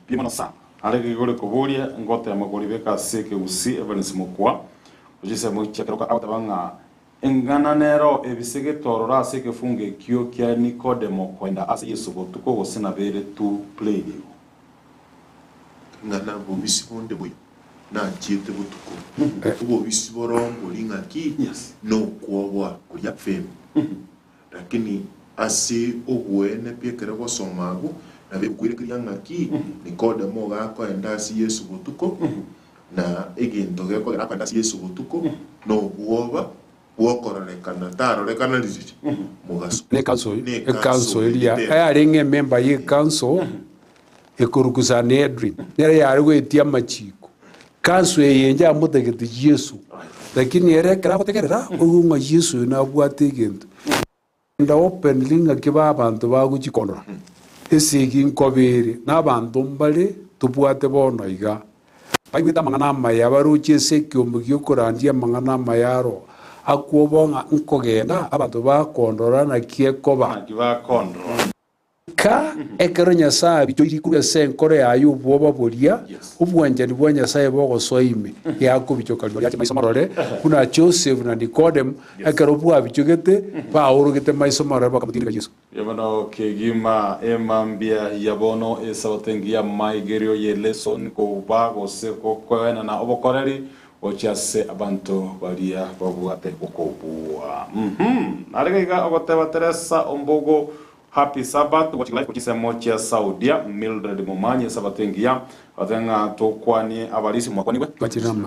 Pi mono sana. Are rigori koboria ngotema koribeka ase ekegusii Evans Mokua ochinsemo chia keroka agoteba ng'a Eng'ana nero ebisegete ororo ase ekefungo ekio kia Nikodemo koenda ase Yeso botuko gose nabere tu plain igo. Eng'ana bobisi bonde boigo nachiete botuko, obobisi boro mbori ng'aki nokwoboa koria fame. Lakini ase oboene pi ekero gosoma abwo nabo egokoirekeria ng'aki Nikodemo iga akoenda ase Yeso botuko, Na egento gekogera akogenda ase Yeso botuko nobwoba bw'okororekana, tarorekana ririri mogaso. Nekanso ekanso eria yarenge ememba y'ekanso ekorokwa Sanhedrin, nere yare goetia amachiko. Kanso eye inche yamotagete Yeso, lakini ere ekero agotegerera, oigwe ng'a Yeso oyo nabwate egento. Enda openly ng'aki ba abanto bagochia kondora esegi nkoba ere, na abanto mbare tobwate bono iga, baigwete amang'ana amaya, baroche ase ekeombe gi'okorandia amang'ana amaya aro, akwoboa ng'a nkogenda, abanto bakondora naki ekoba. Naki bakondora. Ka ekero Nyasae abichoirie korwa ase enkoro yaye obwoba boria, obwanchani bwa Nyasae bogosoa ime, yakobichoka rirorio ache maiso marore, buna Joseph na Nikodemo, ekero bwabichogete, baorogete maiso marore bakamotindeka Yeso. Bono kegima emambia ya bono esabato engiya amaigerio ye lesson koba gose gokoenana obokoreri gochia ase abanto baria babwate okobua. Uhum. Arega iga ogoteba Teresa ombogo Happy Sabbath watching live chinsemo chia Saudia Mildred Momanyi esabato engiya agote ng'a tokwanie abarisi mwakwanigwe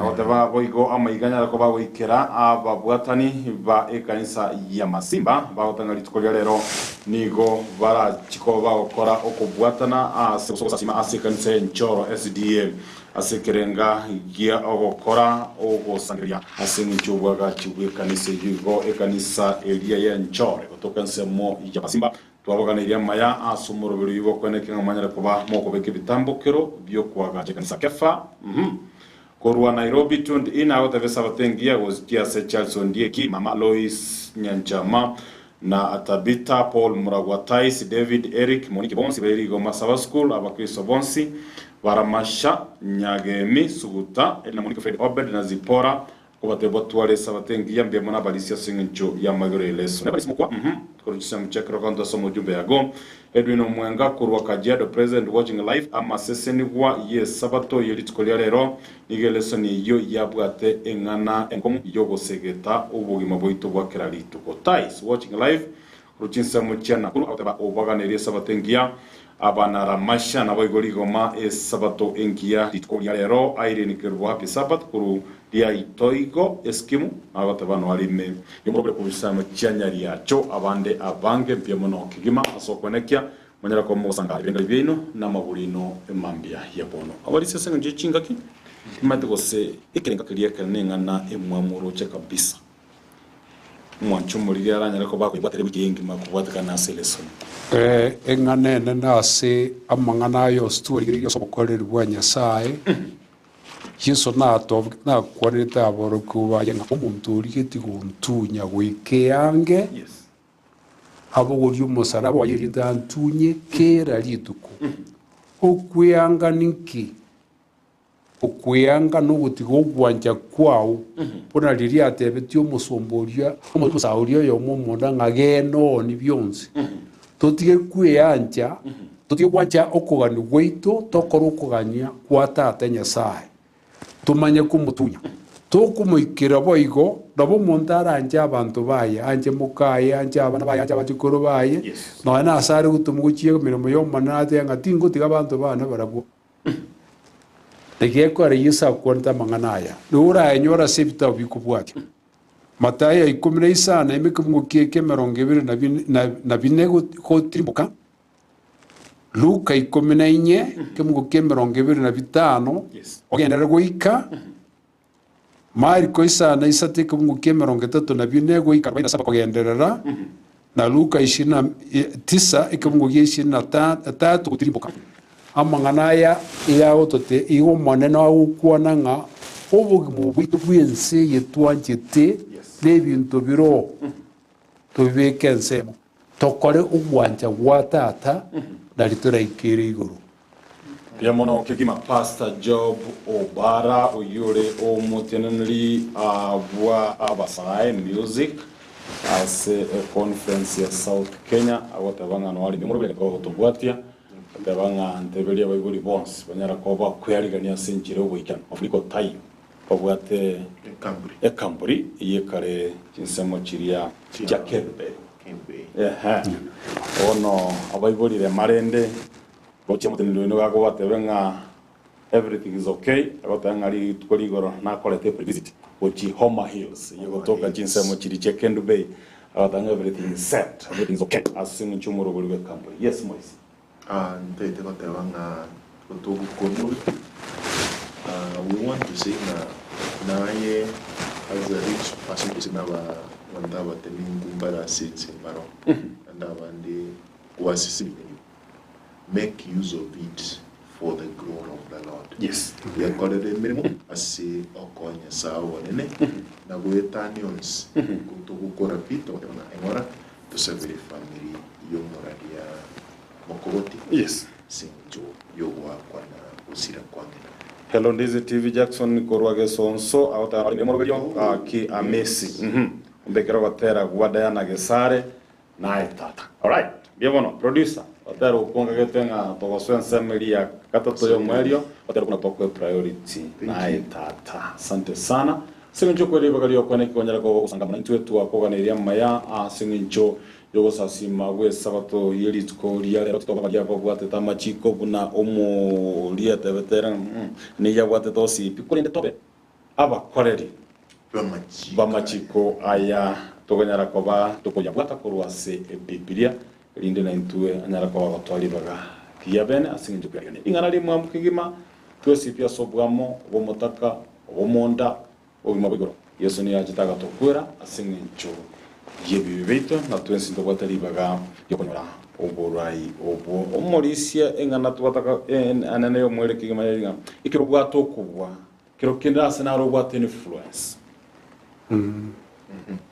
agoteba boigo amaiga anyare koba goikera ababwatani ba ekanisa ya Masimba bagote ng'a rituko ria rero nigo barachi koba bagokora okobwatana ase gosasima ase ekanisa ya Enchoro SDA Ase ekerenga gia ogokora ogosangereria ase engencho y'obwagachi bw'ekanisa eyio igo ekanisa eria y'enchore gotoka ensemo y'abasimba, twabaganeirie amaya ase omoroberi oyio bw'okoenekia ng'a mwanyare koba mokobeka ebitambokero bi'okoagacha ekanisa. Kefa, uhum. Korwa Nairobi tuned in agoteba esabato engiya gochia ase Charles Ondieki, Mama Lois Nyanchama, na Tabitha, Paul Muragwa Tais, David, Eric, Monique bonsi bare Rigoma Saba School, Abakristo bonsi, Baramasha, Nyagemi, Suguta, Edna Monique, Fred Obed na Zipporah, kobatebia batware esabato engiya mbuya mono abarisia ase eng'encho y'amagero ye leso. Nabarisia mokwa, uhum, korwa chisemo chia kera oganto ase omojumbe yago. Edwin Omwenga korwa Kajiado present watching live, amasesenigwa y'esabato ye rituko ria rero Nigo elesoni eyio yabwate eng'ana enkong'u y'ogosegeta obogima bwaito bwa kera rituko. Tais watching live korwa chinsemo chia Nakuru agoteba obaganerie esabato engiya abana Ramasha naboigo rigoma esabato engiya rituko ria rero Irene Kerubo happy Sabbath korwa Riaitoigo Eskimu agoteba noare ime yomorobere korwa chinsemo chia Nyariacho abande abange mbuya mono kegima ase okwenekia Monyare koba mogosanga ebirengererio biaino na amagoro aino mambia ya bono. Abarisia ase engencho ye chingaki, timanyete gose ekerenga keria ekere neng'ana emwamu oroche kabisa. Omwanchi omoriri aranyare koba akoyebwatera ewiki eye engima kobwatekana ase elesoni. Eng'ana enene ase amang'ana aya onsi twarigereire ase obokoreri bwa Nyasae, Yeso nakwanerete aborokigwa baye ng'a omonto origetie gontunya goika eange, Abogorie omosalaba oye erinde antunye kera rituko. Okweanga ninki? Okweanga nogotiga ogwancha kwao, buna riria atebetie omosomba oria, omosae oria oyomo omonda ng'a genda oonie bionsi. Totige kweancha, totige gwancha okogania gwaito, tokore okogania kwa Tata Nyasae. Tomanye komotunya. Tokomoikera boigo, nabo omonto aranche abanto baye, anche mokaye, anche abana baye, anche abachukuru baye, nonya nase are gotomwa gochia emeremo y'Omonene atebe ng'a tingotiga abanto bane barabwo. Naki ekero Yeso akwanete amang'ana aya, nigo orayanyore ase ebitabu bikobwatia. Matayo 15 emekemungo ki'eke 24 na bine gotirimboka, Luka 14 ekemungo kia 25 ogenderere goika Mariko 53 ekemungo kia 34 goika 47 kogenderera, na Luka 29 ekemungo gia 23 gotirimboka. Amang'ana aya iyagotote igo Omonene agokwana ng'a obogima bwaito bw'ense eye twanchete nebinto biroo tobibeke ensemo, tokore ogwancha gwa Tata, nari toraikere igoro. Mbuya mono kegima Pastor Job Obara oyio ore omoteneneri bwa abasae music ase econference ya South Kenya agoteba ng'a noare omorobere gotobwatia Goteba ng'a nteberie abaibori bonsi banyare koba bakwearigania ase enchera y'ogoikeranu. Mafuriko taiyo babwate ekamburi eyio ekare chinsemo chiria chia Kendu Bay. Ehe. Bono abaibori rema rende gochia omoteneneri oino gakobatebe ng'a everything is okay, agoteba ng'a rituko rigoro nakorete eprevisit gochia Homa Hills eyio egotoka chinsemo chiria chia Kendu Bay, agoteba ng'a everything is set, everything is okay ase eng'encho y'omorobori bw'ekamburi. Yes Moise. Ah, ntaete goteba ng'a gotogokonwa, ah, we want to say ng'a naye as a rich person gose naba abanto abatenenku mbare ase ense mbaro, naende abande gwasesenirie make use of it for the glory of the Lord. Yes. Gekorere emeremo ase okoa Nyasae obonene na goetania onsi gotogokora pi togoteba ng'a eng'ora tosabere efamiri y'omoraria mokogoti Yes. ase eng'encho y'ogoakwa na gosira kwa ng'ina. Hello Ndizi TV Jackson korwa Gesonso agoteba nare omoroberio gaki Amisi. Mhm. Ombekere ogotera gwa Diana Gesare Naye tata. Alright, mbuya bono producer, otera okwongagete ng'a togosoa ensemo eria ya gatato y'omoerio, otera buna tokoe priority. Naye tata. Asante sana. Ase eng'encho okoira ribaga riokwane kikonyara kogosangamana intwe twakoganeirie amaya ase eng'encho y'ogosasima gw'esabato ye rituko ria rero titoba baria babwatete amachiko buna omoria atebete ere ng'a nigo abwatete osipi korende tobe abakoreri b'amachiko aya tokonyara koba tokoyabwata korwa ase Ebibilia, erinde naintwe anyare koba agotoa ribaga riya bene ase engencho y'okwegena ring'ana rimwamu kegima, twesibie ase obwamo obw'omotaka, obw'omonda, obogima bwa igoro. Yeso nigo achete agatokwera ase engencho y'ebibe biaito, na twensi ntobwate ribaga ri'okonyora oborai obwo. Omorisia eng'ana twataka enene y'omwere kegima neri ng'a ekero obwate okobua Kero kende ase naro obwate influence.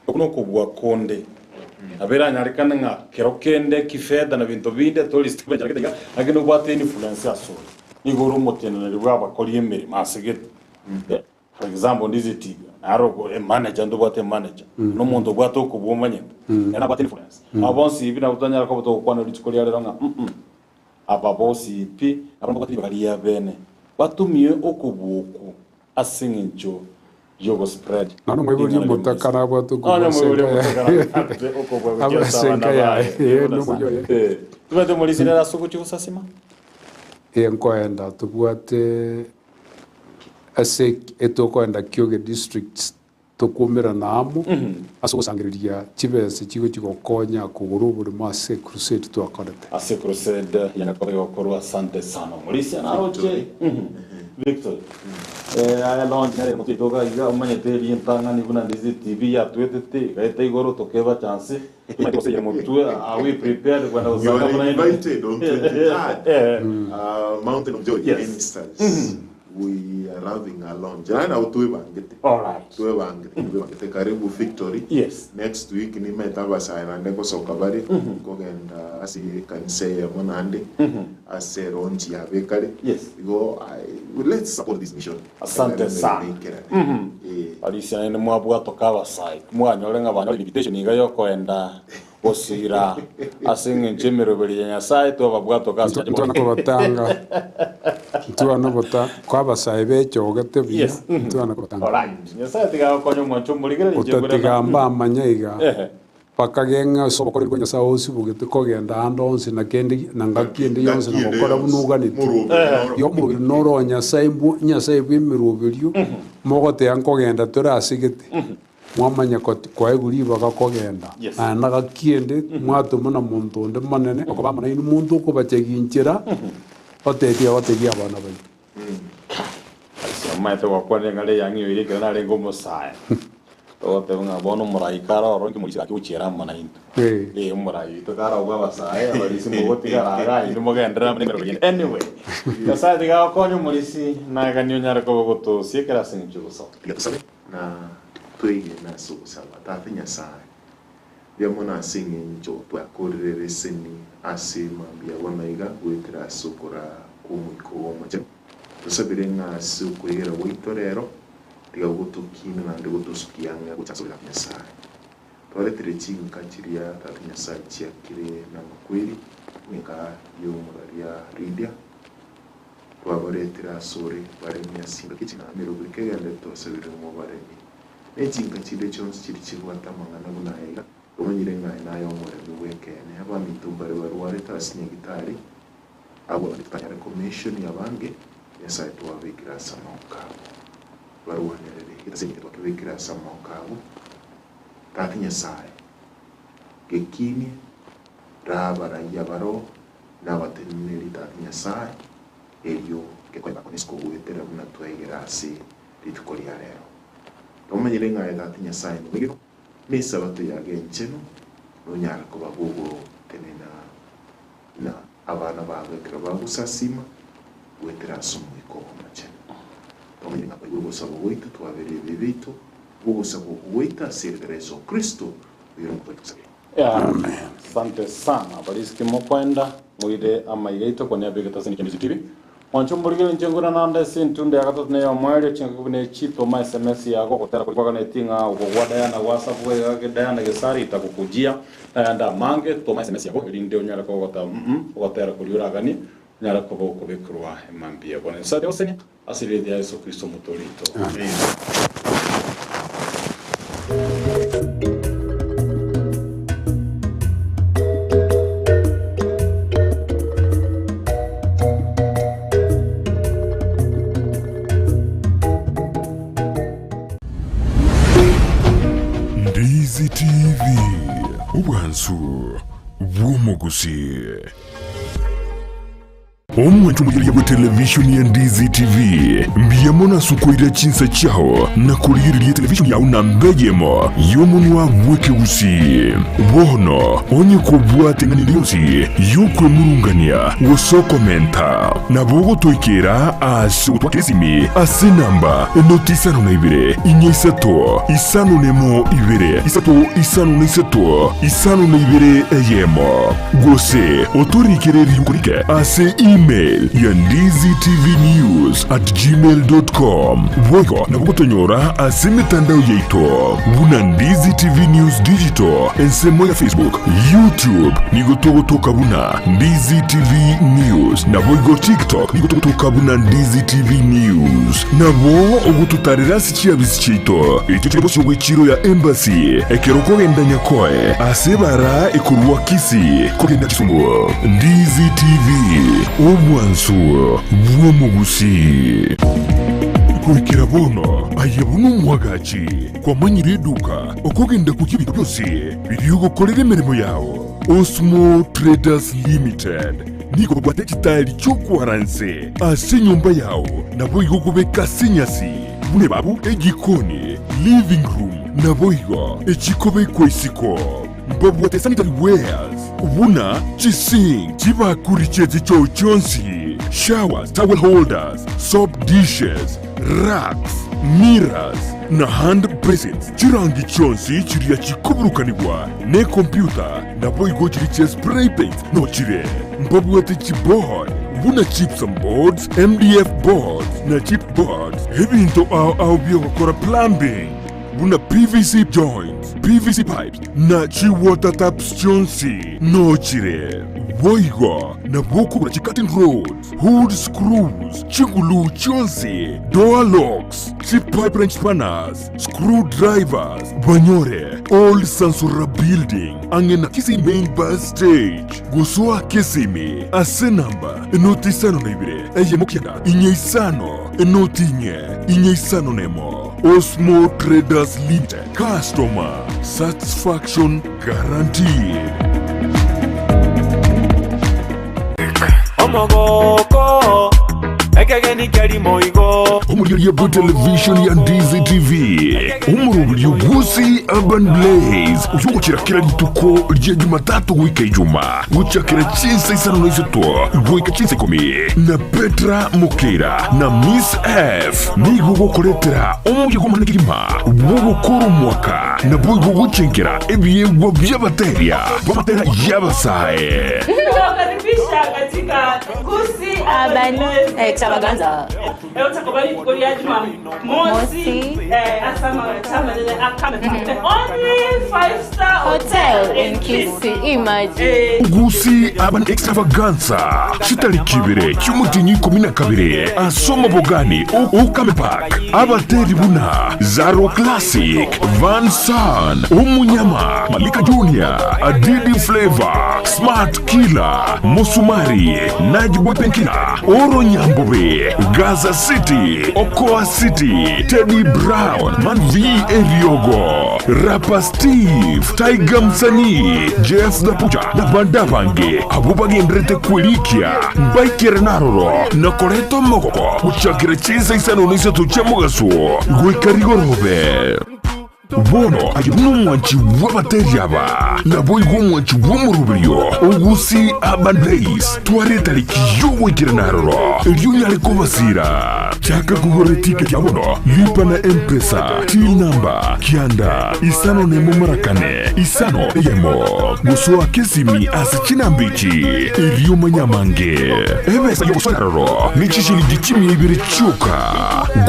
Okwo nokobua konde. Nabo eranyarekane ng'a kero kende kifedha na binto binde tori iga, lakini obwate influence asore. Nigo ore omoteneneri bwa abakori emeremo ase gete. For example, ndizeti naro emanager ntobwate emanager. Nomonto obwate okobua omanyete. Nere nabwate influence. Abo bonsi ebi nabo tonyara koba togokwana rituko ria rero ng'a mm Aba bonsi pi nabarabwo batari baria bene, batumie okobua okwo ase engencho y'ogospread Nonya omoibori ring'ana omotaka ri'omoisa. nabwate okobua Nonya ase omoibori enka omotaka yaye. nabwate okobua gochia ase Ase abana enka yaye. baye. Ee, Buna nomoyio oye. Eh, tobwate omorisia rero ase ogochia gosasima? Ee, nkoenda tobwate ase etokoenda Kioge district Tokwaumerana amo ase ogosangereria chibesa chigochia gokonya kogora oboremo ase crusade twakorete. Ase crusade ya Nyakobe egokorwa asante sana omorisia naroche Victory eh aya launch nere motwe itoka iga omanyete rintang'ani buna ndizi TV yatwetete igaeta igoro tokeba chance tomanyete gose eye motwe are we prepared kwenda You gosanga are buna inde invited on 23rd Eh. Mountain of Joy Yes. Ministers. We are having a launch. Naende nabo twebangete. Alright. Twebangete, twebangete. Karibu Victory. Yes. Next week nimaete abasae naende ngosoka bare nkogenda ase ekanisa eyemo naende ase launch yabo ekare. Yes. Igo I, let's support this mission. Asante Ekero sana. emeremo eikerane. Eh. Barisia naende mwabwatoka abasae, mwanyore ng'a banyore invitation iga yokoenda. Gosira ase engencho y'emeroberi ya Nyasae twababwatoka ase Ntwana kobatanga, ntwana bota kwabasae bechogete buya, Yes. ntwana kobatanga. Alright. Nyasae tiga agokonye omwancho omorigereria inche Otatiga nkorenda. mbamanya iga, Ehe. bakageng'a ase obokoreri bwa Nyasae osibogete kogenda ande onsi na kende na ngaki ende yonsi na gokora buna oganetie. Igo omoroberi noro o Nyasae bwo Nyasae bw'emeroberio, mogoteba nkogenda tore ase gete. Mwamanya koegwa ribaga kogenda, naende gaki ende mwatoma na monto onde monene okoba amo nainwe, monto okobachegia inchera, otetie agotegie abana baino. Ase omanyete gwakwanire ng'a reyang'io eria ekero narenge omosae, togoteba ng'a bono omorai kare ororo inki moise gaki gochiera amo naintwe. Eh, omorai oito kare obwo abasae, abarisi mogotigara iga inwe mogenderere amo nemeremo yende. Anyway, Nyasae tiga agokonye omorisi, naganie onyare koba ogotosia ekero ase eng'encho y'ogosaba. Tiga tosabe na twegene ase ogosaba. Tata Nyasae, mbuya mono ase eng'encho twakorire leseni ase mambia bono iga goetera ase okoraa kw'Omoika oo Omochenu. Tosabire ng'a ase okwegera gwaito rero, tiga gotokina naende gotosukia ang'e gocha asore Tata Nyasae. Twaretire chinka chiria Tata Nyasae chiakire namakweri, buna enka y'omoraria Lidia, Twabaretire asore baremie ase chingaki ching'ana emeroberi kegende twasabire mobaremie. Ne chinka chinde chionsi chiria chibwate amang'ana buna aya iga, twamanyire ng'a aye naye omoremi bw'ekeene. Abaminto mbare barwarete ase nyagitari, abwo abande totanyare komentioni abange, Nyasae twabekire ase amaboko abo. Barwanerere ase engencho twakebekire ase amaboko abo. Tata Nyasae, gekinie, rabarayia baroo, Nabateneneri Tata Nyasae, erio gekonya koneswa goetera buna twaigera ase rituko ria rero. Tomanyire ng'a aye Tata Nyasae nomegiro, na Esabato yago enchenu, nonyare koba gogotenena na abana bago ekero bagosasima goetera ase Omoika oo Omochenu. Tomanyire ng'a kwaigure ogosaba gwaito, twabere ebibe biaito, ogosaba okwo gwaito ase erieta ria Yeso Kristo, oyore Omotoori tosabire. Asante sana barisiki mokoenda moire amaiga aito koni abegete ase Nikendusi TV. Mwanche omorigere inche ngwira nande ase entundo ya gatato na eyomoerio chingaki buna echi toma sms yago gotera kori kwaganetie ng'a oko gwa Diana gwasabu iga ge Diana Gesare itakokujia nayande amange toma sms yago erinde onyare kogota mm ogotera koria oraganie onyare koba okobekerwa emambia bono Nyasae agosenie ase erieta ria Yeso Kristo omotoori oito. Amen. Ndizi TV, obwansu bw'omogusii. Omwancho omoyia bwe televishoni ya Ndizi TV, mbuya mono ase okoira chinsa chiao na korigereria etelevishoni yao namba eyemo y'omonwa bw'ekegusii. Bono onye kobwate eng'ana ende yonsi y'okwemurungania gose okomenta, nabo ogotoikera ase ogotwakera esimi ase enamba enoti isano na ibere, inya isato, isano nemo ibere, isato isano na isato, isano na ibere eyemo. Gose otorikere eriuko rike ase email ya ndizitvnews@gmail.com. Boigo nabo gotonyora ase emetandao yaito buna Ndizi TV News Digital, ensemo ya Facebook, YouTube nigo togotoka buna Ndizi TV News, naboigo TikTok nigo togotoka buna Ndizi TV News. Nabo ogototarera ase chiabisi chiaito echio chire bosio bw'echiiro ya Embassy ekero okogenda Nyakoe ase ebara ekorwa Kisii kogenda Kisumu. Ndizi TV, obwansu bw'omogusii. Goikera bono aye buna omwagachi kwamanyire eduka okogenda koria ebinto bionsi biria ogokorera emeremo yao. Osmo Traders Limited nigo babwate chitaeri chi'okwara nse ase enyomba yao naboigo okobeka ase enyasi buna ebabu, ejikoni, living room naboigo echikobekwa isiko. Mbabwate sanitary wares buna chisink, chibakuri chie chichoo chionsi, showers, towel holders, soap dishes, racks, mirrors na hand basins, chirangi chionsi chiria chikoburukanigwa nekompyuta naboigo chiria chia spray paint nochire. Mbabwate chiboard buna gypsum boards, MDF boards na chip boards, ebinto ao ao biogokora plumbing buna PVC joints. PVC pipes na chi water taps chionsi nochire. Boigo nabo okogora chi curtain rods, hood screws, chigulu chionsi, door locks, chi pipe wrench spanners, screw drivers, banyore Old Sansura Building ang'e na Kisii Main Bus Stage. Gosoa Kisimi ase namba enoti 52 eyemo 9 inye isano enoti inye inye isano nemo. Osmo Traders Limited, customer satisfaction guaranteed. Omogoko, ekegeni kerimo igo. Omorioria bwa television ya Ndizi TV, omoroberio bw'Gusii Urban Blaze, oyogochera kera rituko ria Jumatatu goika Ijuma, gochakera chinsa isano na isato goika chinsa ikomi, na Petra Mokeira na Miss F nigo gokoretera omoyega omonene kegima bw'ogokora omwaka naboigo gochenkera ebiegwa bi'abateria b'amatera y'abasae. Tunawakaribisha katika Gusii Urban Extravaganza. Leo tutakuwa rituko ria Jumamosi ase amagacho amanene a Kame Park, the only five star Hotel in Kisii, imagine. Gusii Urban Extravaganza chitariki ibere chi'omotienyi ikomi na kabere ase omobogani o Kame Park. Abateri buna Zaro Classic, Van San, Omunyama, Malika Junior, Adidi Flavor, Smart Killer, Musumari, Najboy Penkiller, Oro Nyambobe, Gaza City, Okoa City, Teddy Brown, Man V Eriogo, Rapper Steve, Tiger Msanii, Jeff the Butcher na bande abange abwo bagenderete kwerikia mbaikere naroro na koreta omogoko gochakera chinsa isano na isato chia mogaso goika rigorobe. Bono aye buna omwanchi bw'abateri aba, naboigo omwanchi bw'omoroberio o Gusii Urban Blaze, tware etariki y'ogoikerana aroro, erio onyare kobasira. Chaka kogora etiketi ya bono, lipa na M-Pesa, till number, kianda, isano nemo mara kane, isano eyemo. Gosoa kesimi ase chinamba echi, erio omanye amange. Ebesa y'ogosoa aroro ne chishilingi chimia ibere chioka.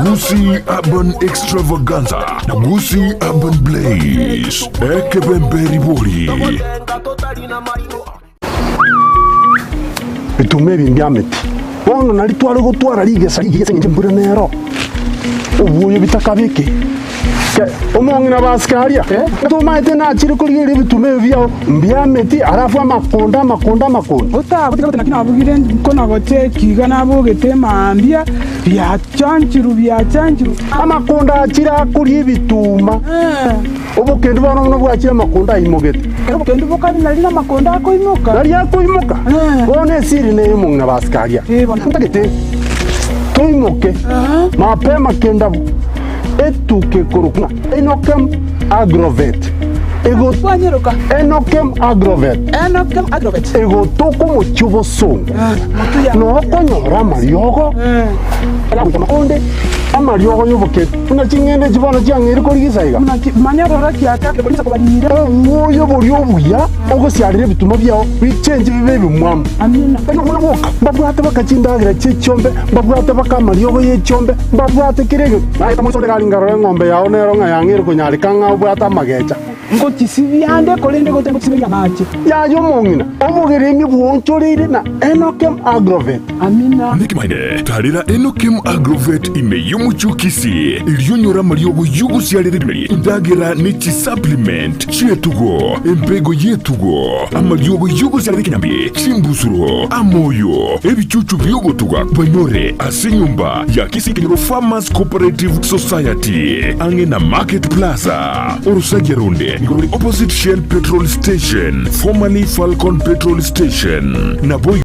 Gusii Urban Extravaganza na Gusii Urban Blaze, ekebembe ribori. Bituma ebi mbiameti. Bono nari tware gotwara rigesa rigiya ase engencho embura nero obuoyo bitakabeke. Ke omong'ina basike aria, tomaete nachire korigereria ebituma ebi biao mbiameti, alafu amakonda amakonda amakonda. Otagotiga goteba naki nabugire nkona gocheki iga nabogete mambia, biachanchirwe biachanchirwe. Amakonda achire akoria ebituma, obokendu bono buna bwachire amakonda aimogete. Ekero obokendu bokare nari namakonda akoimoka. Nari akoimoka. Bono esiri neye omong'ina basike aria. Ntagete toimoke mapema kendabu etuke ekorokwa ng'a Enokem Agrovet. Ego Enokem Agrovet. Egotoka omochie obosongo, na okonyora amariogo onde amariogo y'obokeri buna ching'ende echi bono chiang'eire korigisa iga. Obwoyo boria obuya ogosiarera ebituma biao bichenche bibe ebimwamu. Boka mbabwate baka chindagera chi'echiombe, mbabwate baka amariogo y'echiombe, mbabwate kera egento. Naye omoiseke gari nkarora eng'ombe yao nero ng'a yang'eire konyareka ng'a obwate amagecha. Ngochisibia ande, korende gocha ngochisiberia amache. Yaya omong'ina, obogeremi bwonchoreire na Enokem Agrovet. Amina. Nekemanyererio, tarera Enokem Agrovet ime y'omochie o Kisii, erio onyore amariogo y'ogosiarera ebimeri, endagera ne chisupplement chi'etugo, embego y'etugo, amariogo y'ogosiarera ekenyambi, chimbusuro, amoyo, ebichuchu bi'ogotuga, banyore ase enyomba ya Kisii Kenyoro Farmers Cooperative Society, ang'e na Market Plaza. Orosagia ronde nigo rore opposite Shell Petrol Station, formerly Falcon Petrol Station. Naboigo.